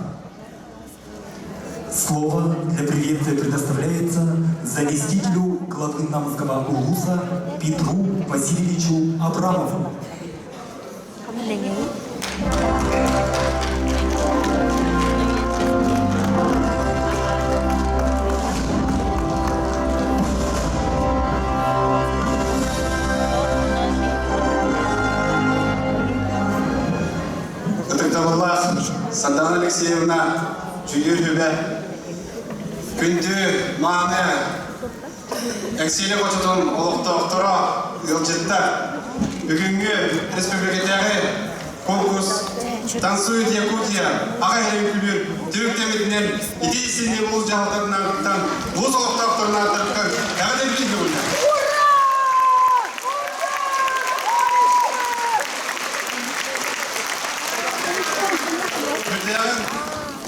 Слово для приветствия предоставляется заместителю главы Намского улуса Петру Васильевичу Абрамову.
Ытыктабыллаах Сардана Алексеевна Дьүүлүүр Сүбэ күндү мааны Эҥсиэли хочотун олохтоохторо, ыалдьыттар, бүгүҥҥү республикатааҕы конкурс «Танцует Якутия» аҕа иһин күлүүр түмүктэммитинэн ити исинни улуус дьаһалтатыттан улуус олохтоохторун ааттарыттан эҕэрдэлиибин бүгүннэ. Сүрдээҕин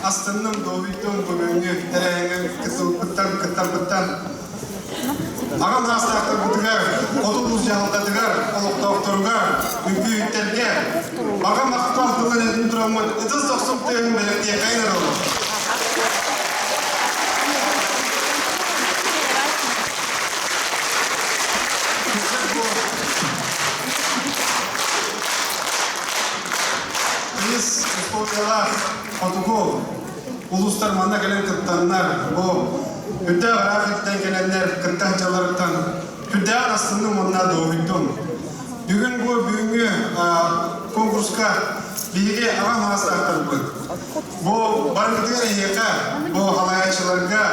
астынным, дуоһуйдум бүгүҥҥү тэрээһиҥҥэ кыттыбыппыттан, кыттарбыттан. Аҕам саастаахтарбытыгар, хоту улуус дьаһалтатыгар, олохтоохторугар, үҥкүүһүттэргэ баҕа махтал тылын этин тураммыт ытыс дохсун тыаһын бэлэхтиэххэйин эрэ Тыйыс условиялаах хотугу улуустар манна кэлэн кыттаннар, бу үрдээх ыраах иттэн кэлэннэр кытта сылдьалларыттан сүрдээҕин астынным уонна дуоһуйдум. Бүгүн бу бүгүҥҥү конкурска биһиги аҕам аастаахтарбыт. Бу барыгытыгар эһиэхэ, бу халайааччыларга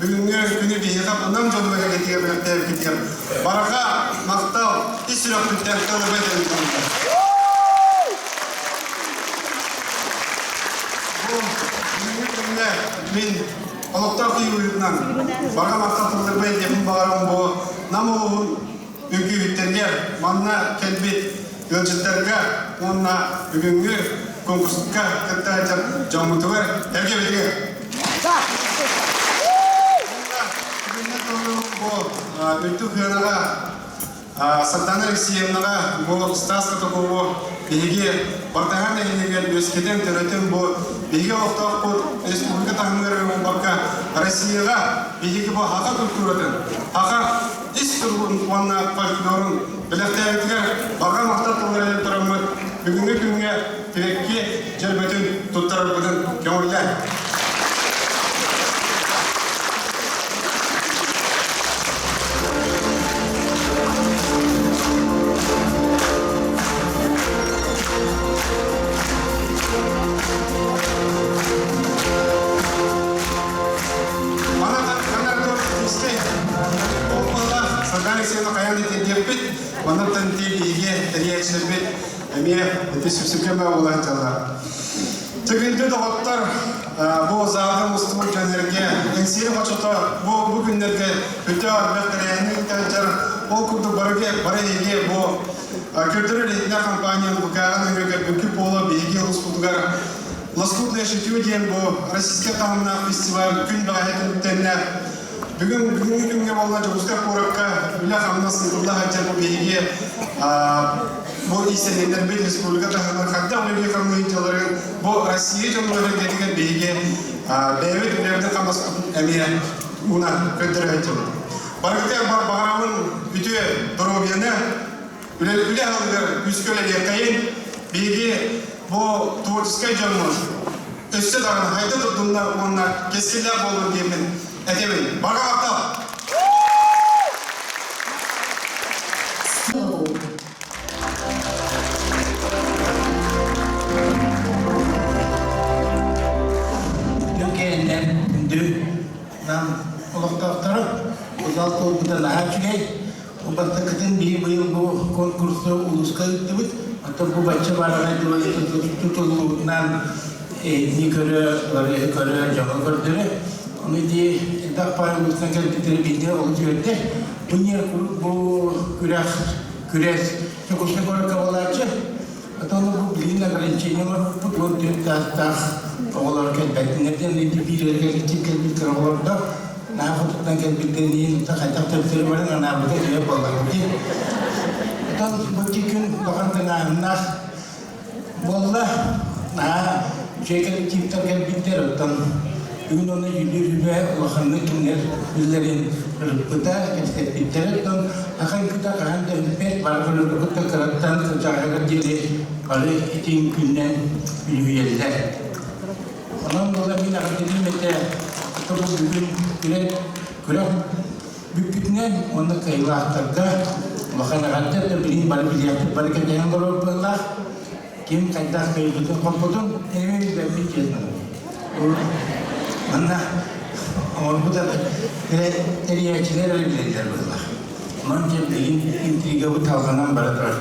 Бүгүҥҥү күнү биһиэхэ нам дьонугар кэтигэ бэлэхтээбиккитигэр барҕа махтал ис сүрэхпиттэн тылы этэбин Бу бүгүҥҥү күҥҥэ мин олохтоох киһи быһыытынан барҕа махтал тылларбын этиэхпин баҕарабын бу Нам улууһун үҥкүүһүттэригэр манна кэлбит ыалдьыттарга уонна бүгүҥҥү конкурска кытта сылдьар дьоммутугар эргэбитигэр. Бу үрдүк сыанаҕа Сардана Алексеевнаҕа бу Стас Катакову биһиги Бартаһаан нэһилиэгэр үөскэтэн төрөтөн бу биһиги олохтоохпут республика таһымыгар буолбакка Россияҕа биһиги бу саха культуратын, саха ис туругун уонна фольклорун бэлэхтээбитигэр барҕа махтал тылларын тураммыт бүгүҥҥү күҥҥэ тирэкки дьөрбөтүн туттарарбытын көҥүллээн. Сардана Алексеевна хайаан да тиэрдиэхпит, маннаттан тиийиигэ тэрийээччилэрбит эмиэ ити сүпсүлгэн баа буолан дьаллар. Төгүндү доҕоттор, бу заалга мустубут дьон-сэргэ Эҥсиэли хочото бу бу күннэргэ өтө элбэх тэрээһини ыытар ол курдук барыга бары эһиги бу көрдөрөр иһитиннэр компания НБК-ҕа нөҥүө көрбүккүт буолуо биһиги улууспутугар Лоскутное шитье диэн бу российскай таһымнаах фестиваль күн бэҕэһээ түмүктэннэ. Бүгүн бүгүҥҥү күҥҥэ буолла Дьокуускай куоракка үлэ-хамнас ыытылла сылдьар бу биһиги бу иистэнньэҥнэрбит республика таһынан хайдах үлэлии-хамныы сылдьалларын бу Россия дьонугар эргэтигэр биһиги бэйэбит үлэбитин хамнаспытын эмиэ уна көрдөрө сылдьабыт. Барыгытыгар баҕарабын үтүө доруобуйаны, үлэ үлэ аһылыгар күүскэ үлэлиэххэйин. Биһиги бу творческай дьоммут өссө даҕаны хайда турдуннар уонна кэскиллээх буоллун диэммин этэбин. Барҕа махтал!
Кэннэ күндү нам олохтоохторо узал туолбута наһаа үчүгэй. Бастакытын биһи быйыл бу конкурсу улууска ыыттыбыт. Оттон бу бачча баараҕай тутуллубутунан эһитини көрө, ларыһы көрө, дьону көрдөрө. Ону ити элбэх паай улуустан кэлбиттэри биирдэ олус үөрдэр. Бу бу күрэх күрэс Дьокуускай куоракка буолааччы. Отон бу билигин ограничение оҥорбуппут 14 саастаах оҕолор кэлбэтиннэр диэн ити биир кэлбит кэлбит кыра оҕолордор наһаа хотуттан кэлбиттэрин иһин хайдах төптөрү баран анаабыта үчүгэй буоллаҕа дии. Отон бу күн улахан тыҥааһыннаах буолла. Наһаа үчүгэй коллективтар кэлбиттэр. Оттон бүгүн оны дьүүллүүр сүбэ улаханнык кинилэр үлэлэрин ырыппыта, кэпсэппиттэрэ. Оттон ахан күтэ хаһан да бүппэт, бары кыргыттар кыраттан кырдьаҕаһыгар диэри бары итин күннэн үлүһүйэллэр. Онон буола мин эҕэрдэлиим этэ, бу бүгүн күрэх Бүппүтүнэн уонна кыайыылаахтарга улахан эҕэрдэ да билигин бары билиэхпит бары кэтэһэн олорор быһыылаах. Ким хайдах кыайбытын хоппутун эмиэ билбэппит честно. Манна оҥорбут тэрийээччилэр эрэ билэллэр быһыылаах. Онон дьэ билигин интригабыт салҕанан бара турар.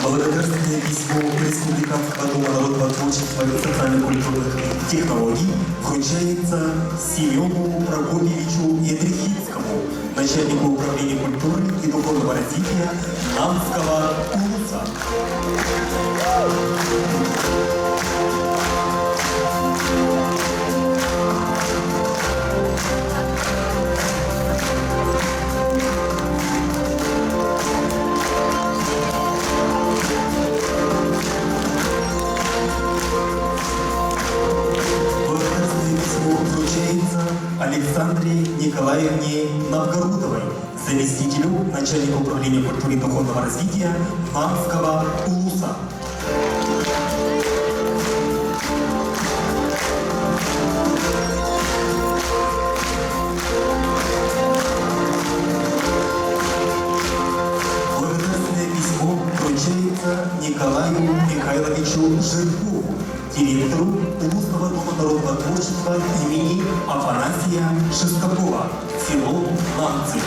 Благодарственное письмо Республиканского дома народного творчества и социально-культурных технологий вручается Семену Прокопьевичу Ядрихинскому, начальнику управления культуры и духовного развития Намского улуса. Благодарственное письмо вручается Александре Николаевне Новгородовой, заместителю начальника управления культуры и духовного развития Намского улуса. Благодарственное письмо вручается Николаю Михайловичу Жиркову, директору Улусного дома народного творчества имени Афанасия Шестакова, село Намцы.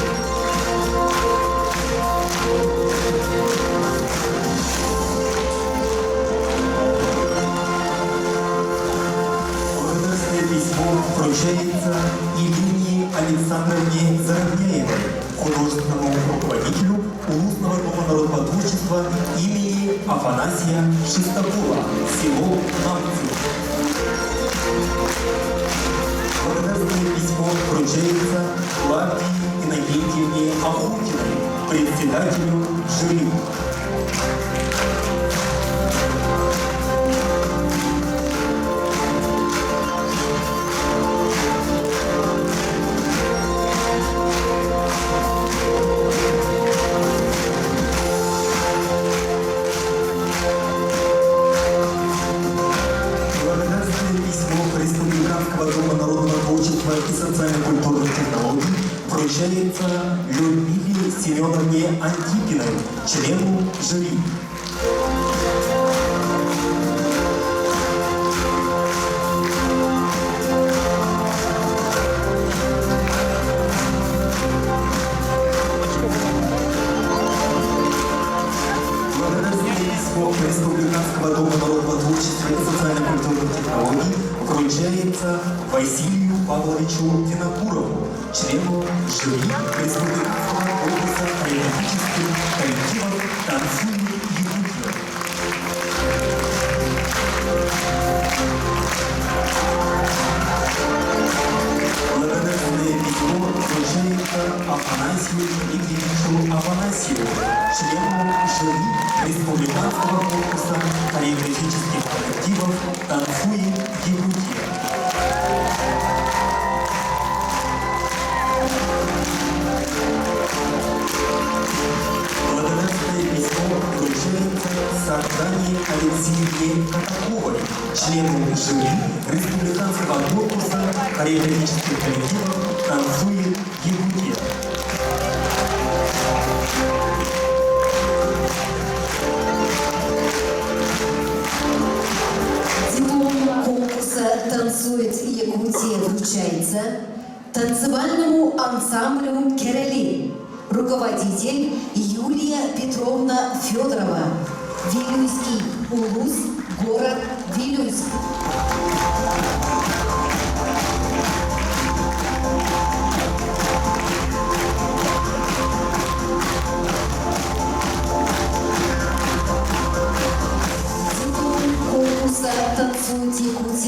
Благодарственное письмо вручается Елене Александровне Заровняевой, художественному руководителю Улусного дома народного творчества имени Афанасия Шестакова, село Намцы. Благодарственное письмо вручается Клавдии Иннокентьевне Охотиной, председателю жюри. Благодарственное письмо Республиканского дома народного творчества и социально-культурных технологий вручается Людмиле Семеновне Антипиной, члену жюри. Благодарственное письмо Республиканского дома народного творчества и социально-культурных технологий вручается Василию Павловичу Винокурову, члену жюри Республиканского конкурса хореографических коллективов «Танцуем Якутию». Благодарственное письмо вручается Афанасию Дмитриевичу Афанасьеву, члену жюри Республиканского конкурса хореографических коллективов «Танцуем Якутия». Благодарственное письмо вручается Сардане Алексеевне Катаковой, члену жюри Республиканского конкурса хореографических коллективов «Танцует Якутия».
Диплом конкурса «Танцует Якутия» вручается танцевальному ансамблю «Керали». Руководитель Юлия Петровна Федорова. Вилюйский улус, город Вилюйск.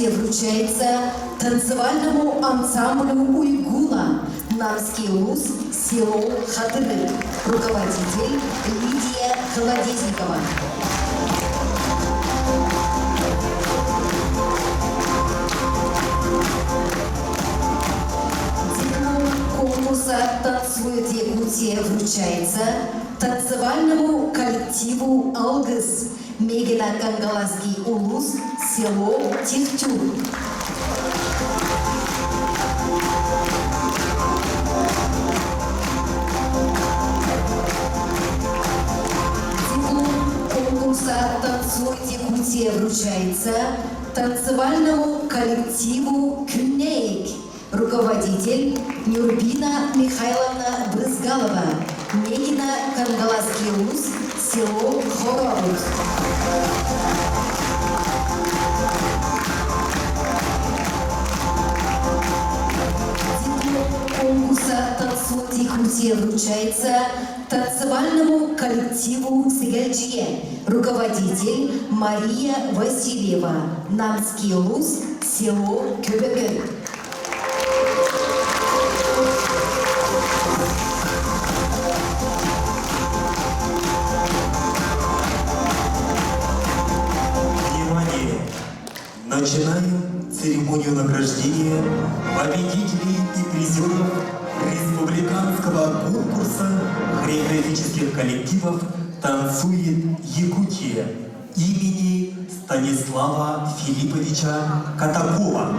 Номинация вручается танцевальному ансамблю «Уйгула» Намский улус, село Хатырык. Руководитель Лидия Колодезникова. Диплом конкурса «Танцует Якутия» вручается танцевальному коллективу «Алгыс» Мегино-Кангаласский улус, село Тихтюр. Диплом конкурса «Танцует Якутия» вручается танцевальному коллективу «Күннейк». Руководитель Нюрбина Михайловна Брызгалова, Мегино-Кангаласский улус, село Хоробут. Диплом конкурса «Танцует Якутия» вручается танцевальному коллективу «Сигальчие». Руководитель Мария Васильева. Намский улус, село Көбөкөн.
Внимание! Начинаем церемонию награждения победителей и призеров республиканского конкурса хореографических коллективов «Танцует Якутия» имени Станислава Филипповича Катакова.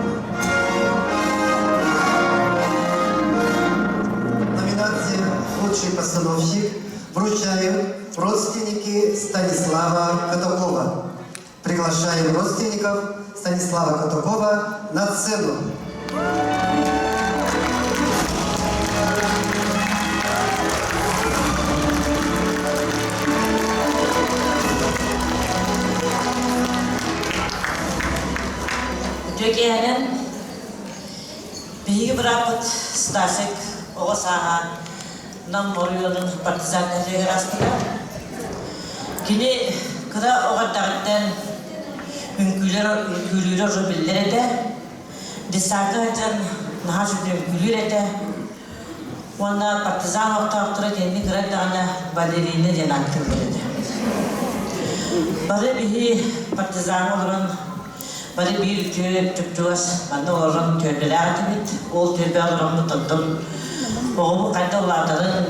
Номинация «Лучший постановщик» вручают родственники Станислава Катакова. Приглашаем родственников Станислава Катакова на сцену.
Үтүө киэһэнэн биһиги бырааппыт Стасик оҕо сааһа Нам оройуонун партизан нэһилиэгэр ааспыта. Кини кыра оҕо эрдэҕиттэн үҥкүүлэр үҥкүүлүүрэ уже биллэр этэ. Детсадка сылдьан наһаа сүрдүү үҥкүүлүүр этэ. Уонна партизан олохтоохторо кинини кыра эрдэҕинэ балерина диэн ааттыыллар этэ. Бары биһи партизаҥҥа олорон бары биир үтүө чуп-чугас манна олорон түөлбэлээх этибит. Ол түөлбэ олороммут онтон оҕобут хайда улаатарын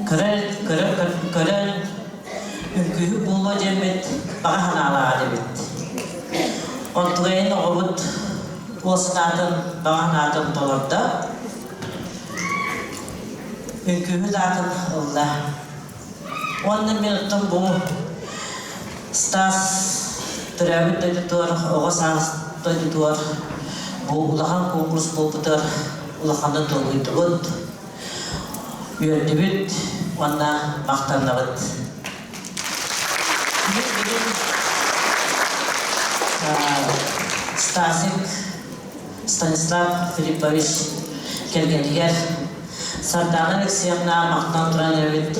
көрөн, көрөн, көрөн үҥкүүһүт буолуо диэммит баҕа санаалаах этибит. Онтугайын оҕобут уол санаатын, баҕа санаатын толордо. Үҥкүүһүт аатын ылла. Уонна мин оттон бу Стас төрөөбүт дойдутугар, оҕо саас дойдутугар бу улахан конкурс буолбутугар улаханнык долгуйдубут, үөрдүбүт уонна махтанныбыт. Мин бүгүн Стасик Станислав Филиппович кэргэнигэр Сардаана Алексеевна махтан туран эбит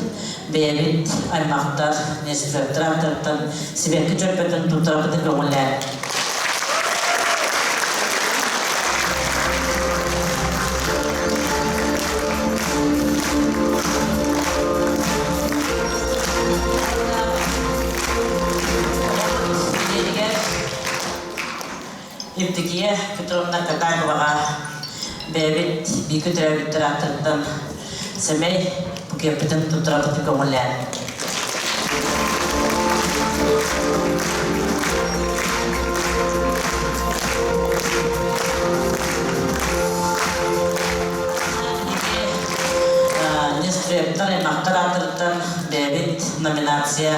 бэйэбит аймахтар Нестеровтар ааттарыттан сибэкки дьөрбөтүн туттарабытын көҥүллээн. Евдокия Петровна Катаковаҕа бэйэбит бииргэ төрөөбүттэр ааттарыттан сэмэй букеппытын туттарабытын көҥүллээн. Нестребтар аймактар ааттарыттан бэйэбит номинация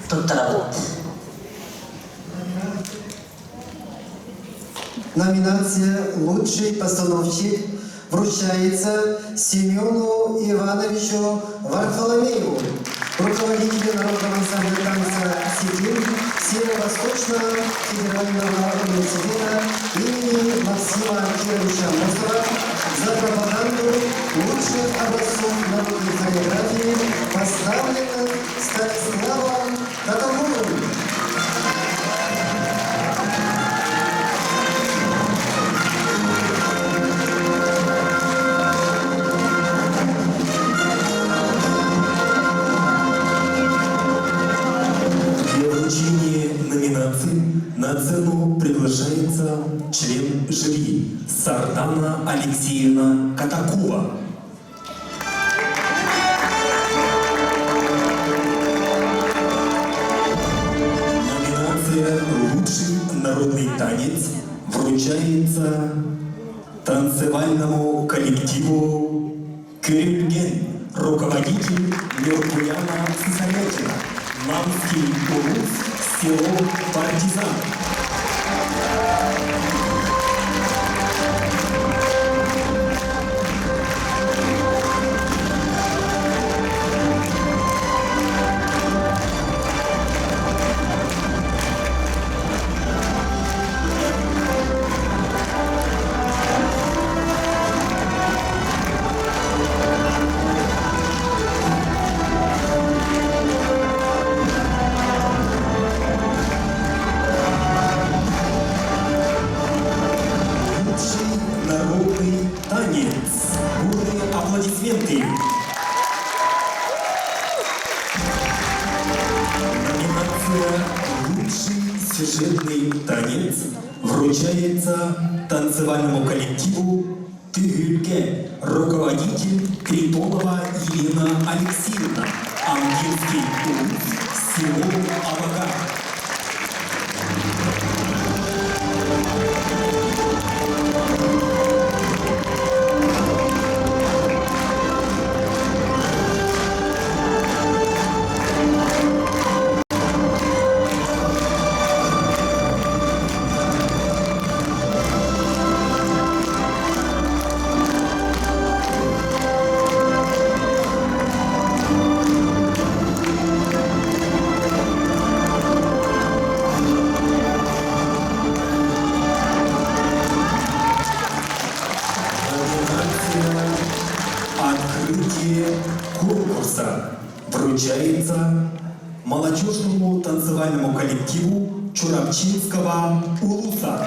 туттарабыт.
Номинация «Лучший постановщик» вручается Семену Ивановичу Варфоломееву, руководителю Народного ансамбля танца «Сетин» Северо-Восточного федерального университета имени Максима Кировича Мосова за пропаганду лучших образцов народной хореографии, поставленных Станиславом Катаковым.
Сардана Алексеевна Катакова. Номинация «Лучший народный танец» вручается танцевальному коллективу «Көрүлгэн», руководитель Нюркуяна Сысолятина, Намский улус, село Партизан. Лучший народный танец. Бурные аплодисменты. Номинация «Лучший сюжетный танец» вручается танцевальному коллективу Түһүлгэ, руководитель Тритонова Елена Алексеевна, Ангельский улус, село Абага. Номинация «Открытие конкурса» вручается молодежному танцевальному коллективу Чурапчинского улуса.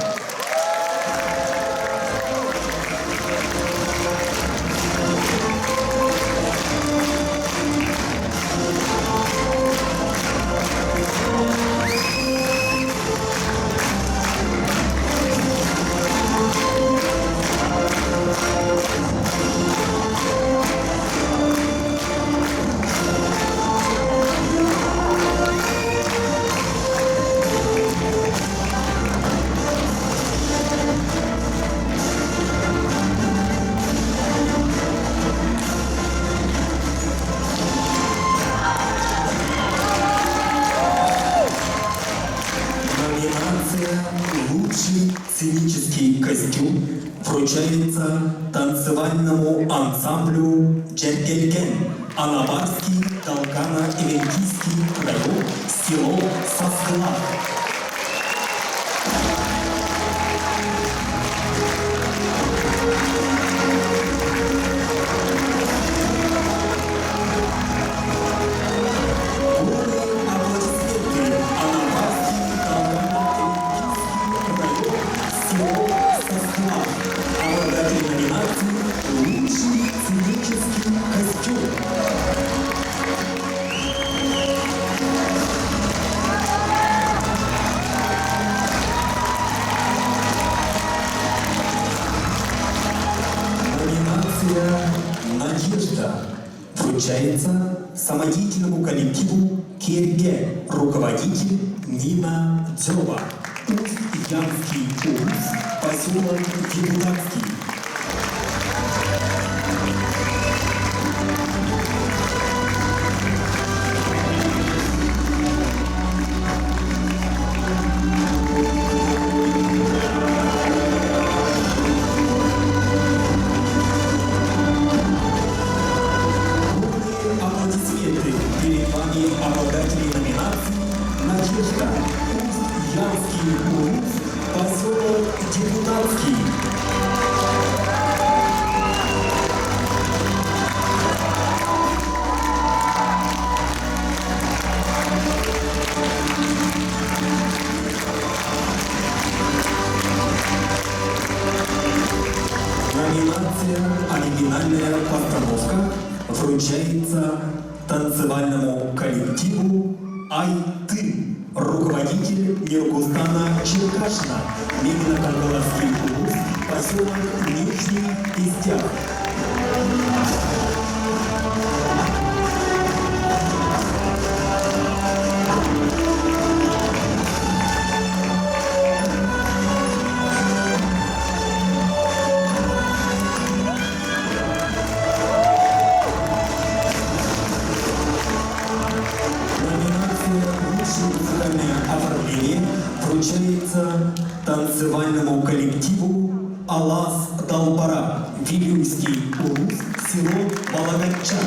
Номинация «Лучший сценический костюм» вручается танцевальному ансамблю «Дьэргэлгэн» Анабарский, Долгано-Эвенкийский район, село Саскылах. Бурные аплодисменты Анабарский, Долгано-Эвенкийский район, село Саскылах. Обладатель номинации «Лучший сценический костюм». Номинация «Надежда» вручается самодеятельному коллективу «Керге», руководитель Нина Дзева. Усть-Янский улус, поселок Депутатский. Бурные аплодисменты перед вами обладатели номинации «Надежда», Усть-Янский улус, поселок Депутатский. Номинация «Оригинальная постановка» вручается танцевальному коллективу «Ай-Ты», руководитель Нюргустана Черкашина, Мегино-Кангаласский улус, поселок Нижний Истях. Номинация «Лучшее музыкальное оформление» вручается танцевальному коллективу «Алас Далбара», Вилюйский улус, село Балагача.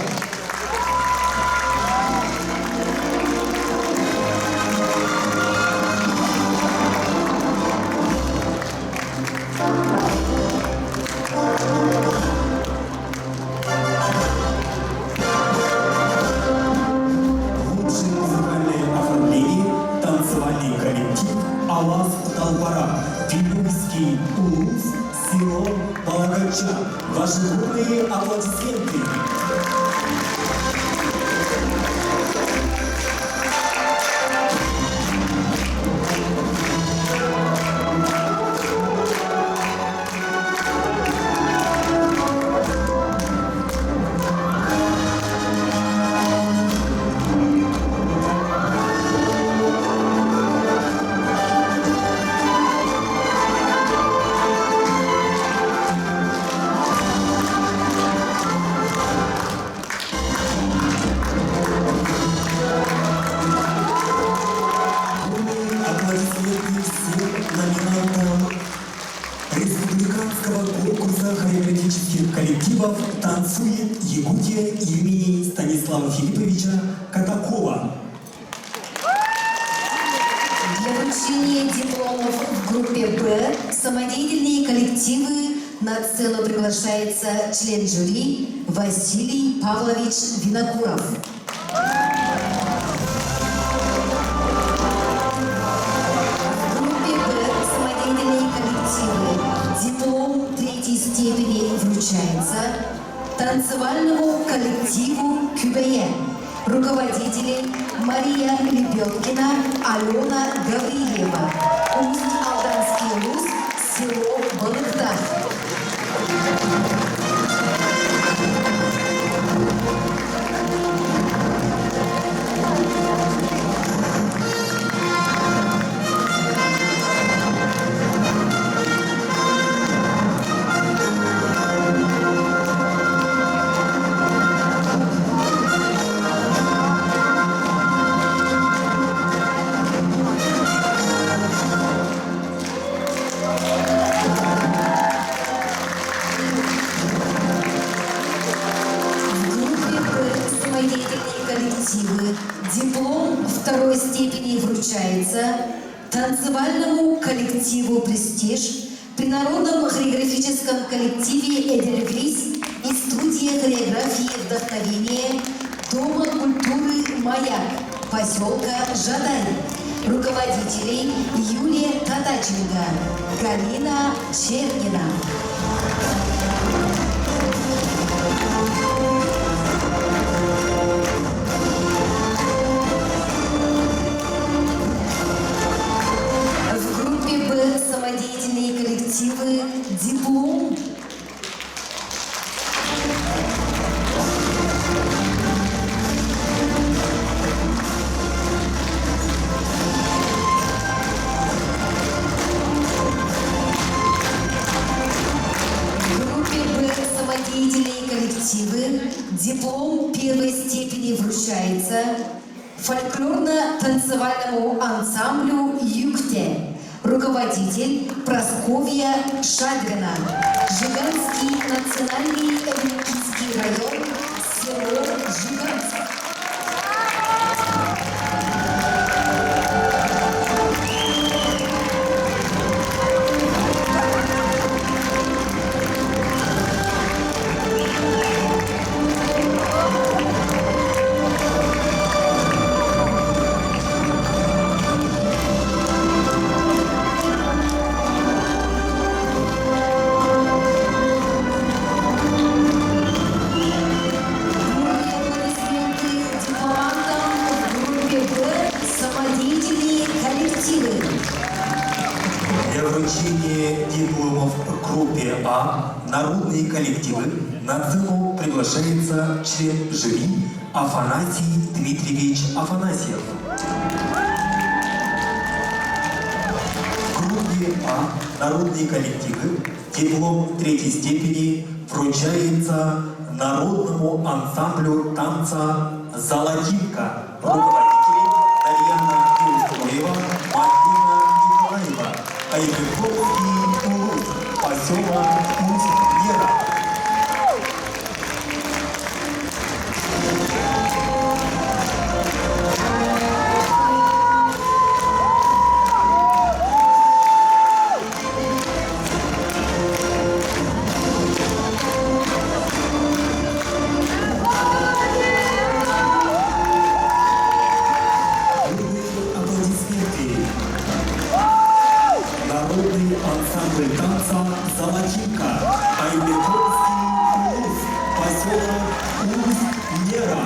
Лучшее музыкальное оформление танцевальный коллектив «Алас Далбара», Вилюйский улус, село Балагача. Ваши бурные аплодисменты. Бурные аплодисменты всем номинантам Республиканского конкурса хореографических коллективов «Танцует Якутия» имени Станислава Филипповича Катакова.
Для вручения дипломов в группе «Б» самодеятельные коллективы на сцену приглашается член жюри Василий Павлович Винокуров. В группе «Б» самодеятельные коллективы диплом третьей степени вручается танцевальному коллективу «Кюбее». Руководители Мария Лебедкина, Алена Гаврилева. Усть-Алданский улус, село Балыктах. В группе «Б» самодеятельные коллективы диплом второй степени вручается танцевальному коллективу «Престиж» при Народном хореографическом коллективе «Эдельвейс» и студии хореографии «Вдохновение» Дома культуры «Маяк» поселка Жадай. Руководителей Юлия Татаченко, Галина Чернина. В группе «Б» самодеятельные коллективы «Диплом» В группе «Б» самодеятельные коллективы диплом первой степени вручается фольклорно-танцевальному ансамблю «Юкте». Руководитель Прасковья Шадрина. Жиганский национальный эвенкийский район, село Жиганск.
коллективы на сцену приглашается член жюри Афанасий Дмитриевич Афанасьев. В группе А народные коллективы диплом третьей степени вручается народному ансамблю танца «Золотинка» руководители Дарьяна Неустроева, Мадина Николаева, Айбековский улус, поселок Усть-Лера. Аплодисменты. Народный ансамбль танца «Золотинка», Аймеконский улус, поселок Усть-Лера.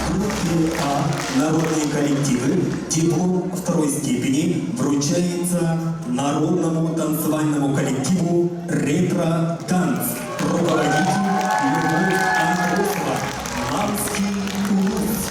В группе А народные коллективы диплом второй степени вручается народному танцевальному коллективу «Ретро-танц». Руководитель Любовь Андросова, Намский улус.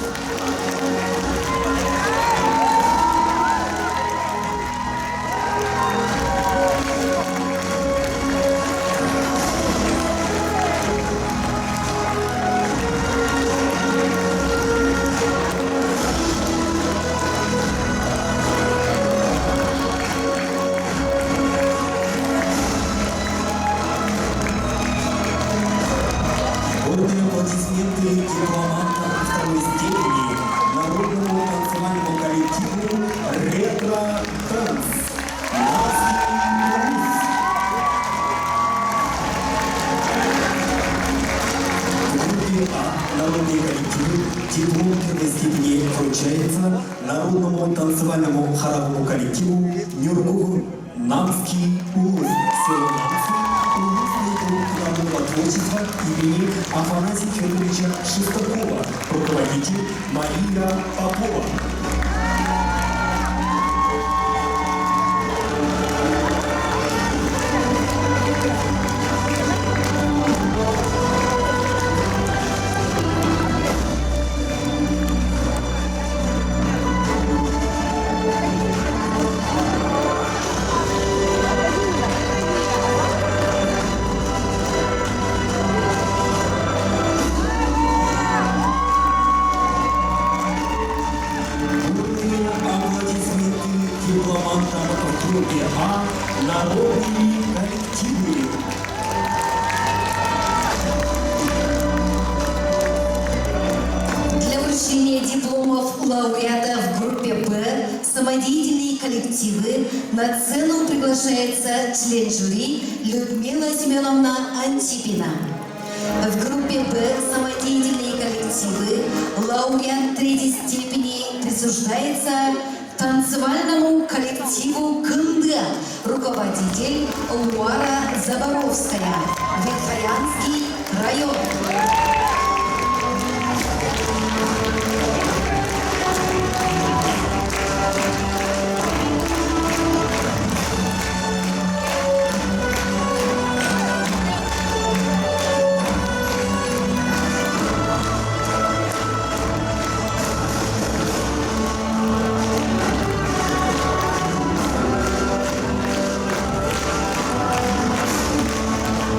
Бурные аплодисменты дипломантам второй степени народному танцевальному коллективу «Ретро-танц». Намский улус. В группе А народные коллективы диплом первой степени вручается народному танцевальному хоровому коллективу «Нюргугун» Намский улус, село Намцы, улусный клуб народного творчества имени Афанасия Федоровича Шестакова, руководитель Мария Попова. Бурные аплодисменты дипломантам в группе А народные коллективы.
Для вручения дипломов лауреата в группе «Б» самодеятельные коллективы на сцену приглашается член жюри Людмила Семеновна Антипина. В группе «Б» самодеятельные коллективы лауреат третьей степени присуждается танцевальному коллективу «Кынды», руководитель Луара Заборовская, Верхоянский район.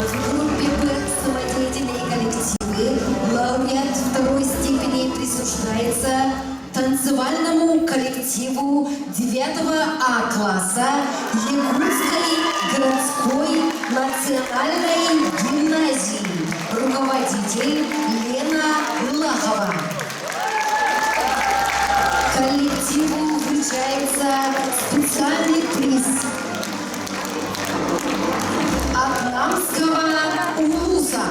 В группе Б самодеятельные коллективы лауреат второй степени присуждается танцевальному коллективу 9 А класса Якутской городской национальной гимназии. Руководитель Лена Лахова. Коллективу вручается специальный приз от Намского улуса.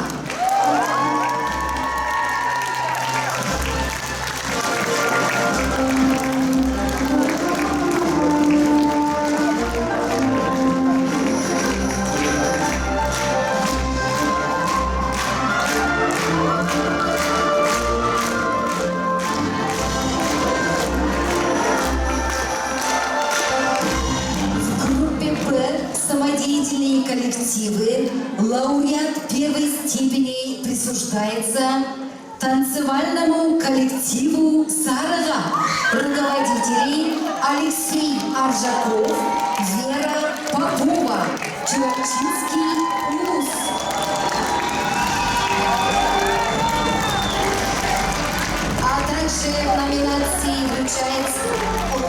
танцевальному коллективу «Сарага» руководителей Алексей Аржаков, Вера Попова, Чурапчинский улус. А также в номинации вручается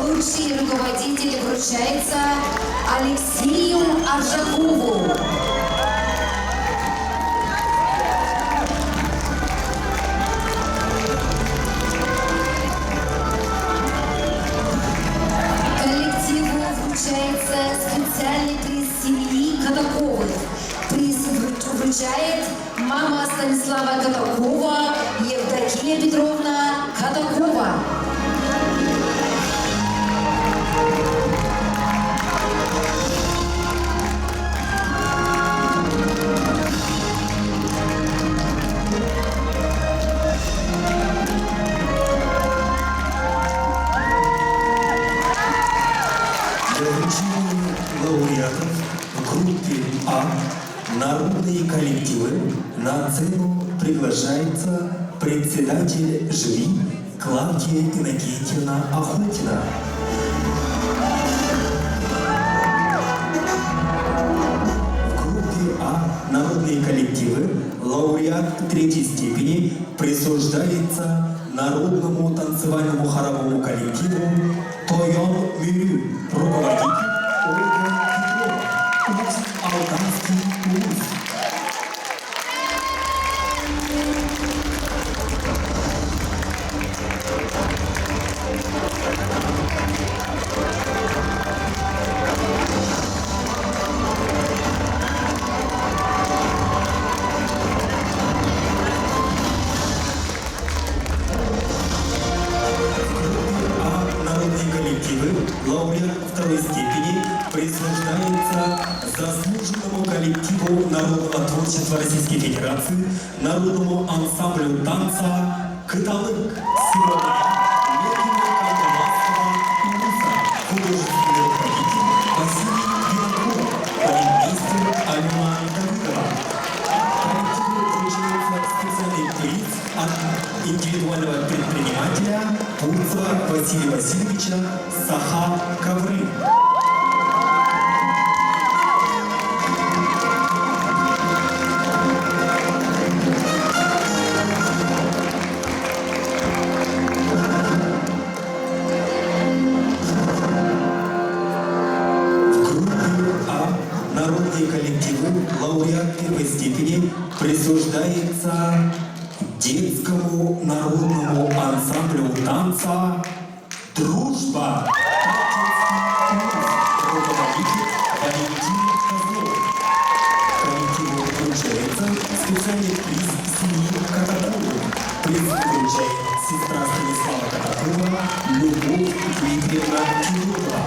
лучший руководитель вручается Алексею Аржакову. Коллективу вручается специальный приз семьи Катаковых. Приз вручает мама Станислава Катакова Евдокия Петровна Катакова.
Для вручения лауреатов в группе А народные коллективы на сцену приглашается председатель жюри Клавдия Иннокентьевна Охотина. В группе А народные коллективы лауреат третьей степени присуждается народному танцевальному хоровому коллективу «Тойон Мюрю», руководитель Ольга Петрова, Усть-Алданский улус. А народные коллективы лауреат второй степени присуждается заслуженному коллективу народного творчества Российской Федерации, народному ансамблю танца «Кыталык» село Мегино-Кангаласского улуса, художественный руководитель Василий Винокуров, балетмейстер Алена Давыдова. Коллективу вручается специальный приз от индивидуального предпринимателя Бурцева Василия Васильевича «Саха Ковры». В группе А народные коллективы лауреат первой степени присуждается детскому народному ансамблю танца «Дружба». Таттинский улус. Руководитель Валентин Козлов. Коллективу вручается специальный приз семьи Катаковых. Приз вручает сестра Станислава Катакова Любовь Дмитриевна Федотова.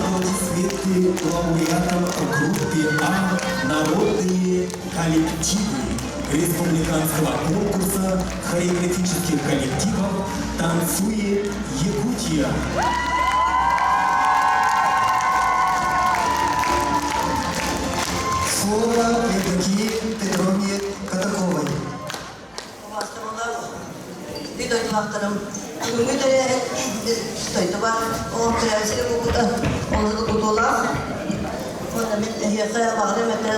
Аплодисменты лауреатам в группе А «Народные коллективы» республиканского конкурса хореографических коллективов «Танцует Якутия».
Слово Евдокии Петровне Катаковой.
Биир дойдулаахтарым бүгүҥҥү тэрээһин дойдуба оҕом төрөөбүт сирэ буолбута олус долгутуулаах. Уонна мин эһиэхэ баҕарым этэ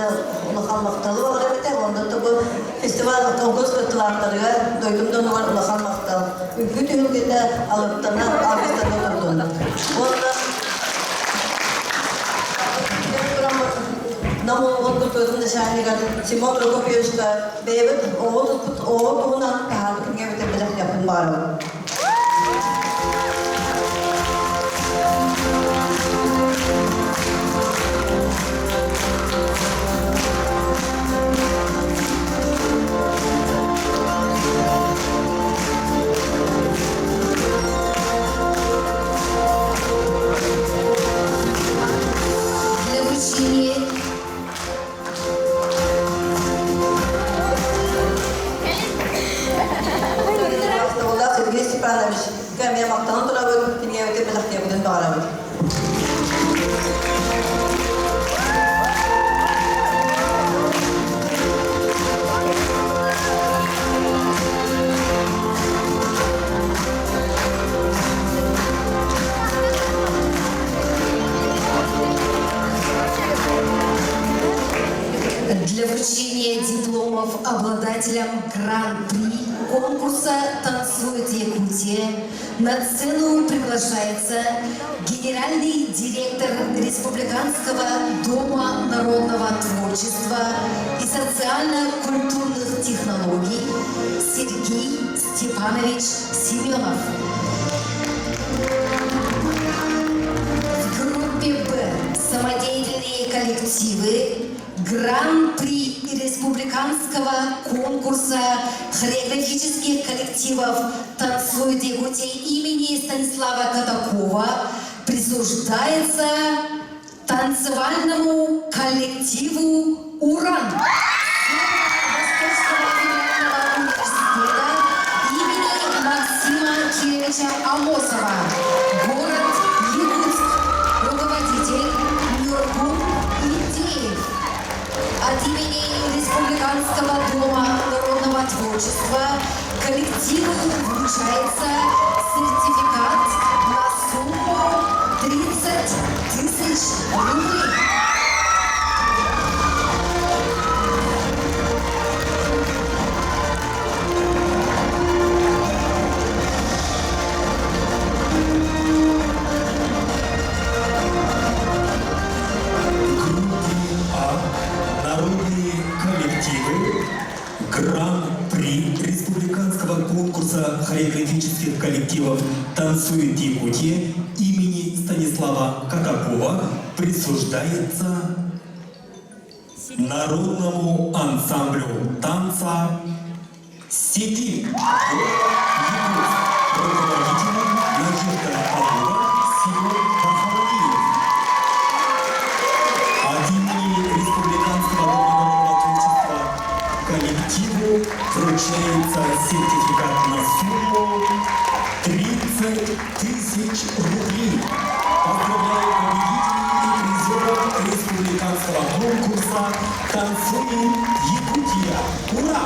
улахан махталы баҕарым этэ. Онно бу фестиваль конкурс кыттыылаахтарыгар дойдум дьонугар улахан махтал. Үҥкүү түһүлгэтэ алыптана алгыстана турдун. Уонна Нам олоҕун культуратын начальнигар Симон Прокопьевичка бэйэбит оҕо туппут оҕо туһунан таһаарбыт кинигэбитин бэлэхтиэхпин баҕарабын.
Для вручения
Махталлаах Сергей Степанович, кэмиэ махтанан турабыт, кинигэбитин бэлэхтиэхпитин баҕарабыт.
вручения дипломов обладателям Гран-при конкурса «Танцует Якутия» на сцену приглашается генеральный директор Республиканского дома народного творчества и социально-культурных технологий Сергей Степанович Семенов. В группе «Б» самодеятельные коллективы Гран-при республиканского конкурса хореографических коллективов «Танцует Якутия» имени Станислава Катакова присуждается танцевальному коллективу «Уран» Восточного федерального университета имени Максима Кировича Амосова. Город Якутск. Руководитель Нюргун Индеев. От имени Республиканского дома народного творчества коллективу вручается сертификат на сумму 30 тысяч рублей.
Группе А народные коллективы Гран-при республиканского конкурса хореографических коллективов «Танцует Якутия» имени Станислава Катакова присуждается народному ансамблю танца «Сети». Город Якутск. Руководитель Надежда Павлова, Семен Варфоломеев. От имени Республиканского дома народного творчества коллективу вручается сертификат на сумму 30 тысяч рублей. Поздравляю победителей и призеров республиканского конкурса «Танцует Якутия». Ура!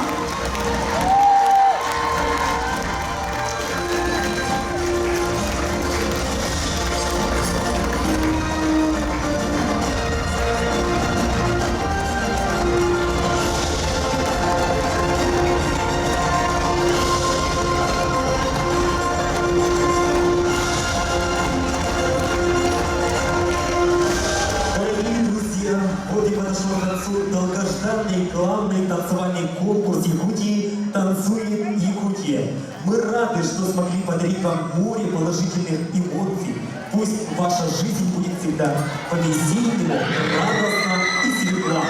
Дорогие друзья, вот и подошел к концу долгожданный главный танцевальный конкурс Якутии «Танцует Якутия». Мы рады, что смогли подарить вам море положительных эмоций. Пусть ваша жизнь будет всегда по-весеннему радостна и светла.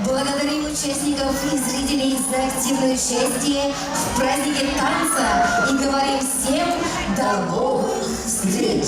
Благодарим участников и зрителей за активное участие в празднике танца и говорим всем до новых встреч!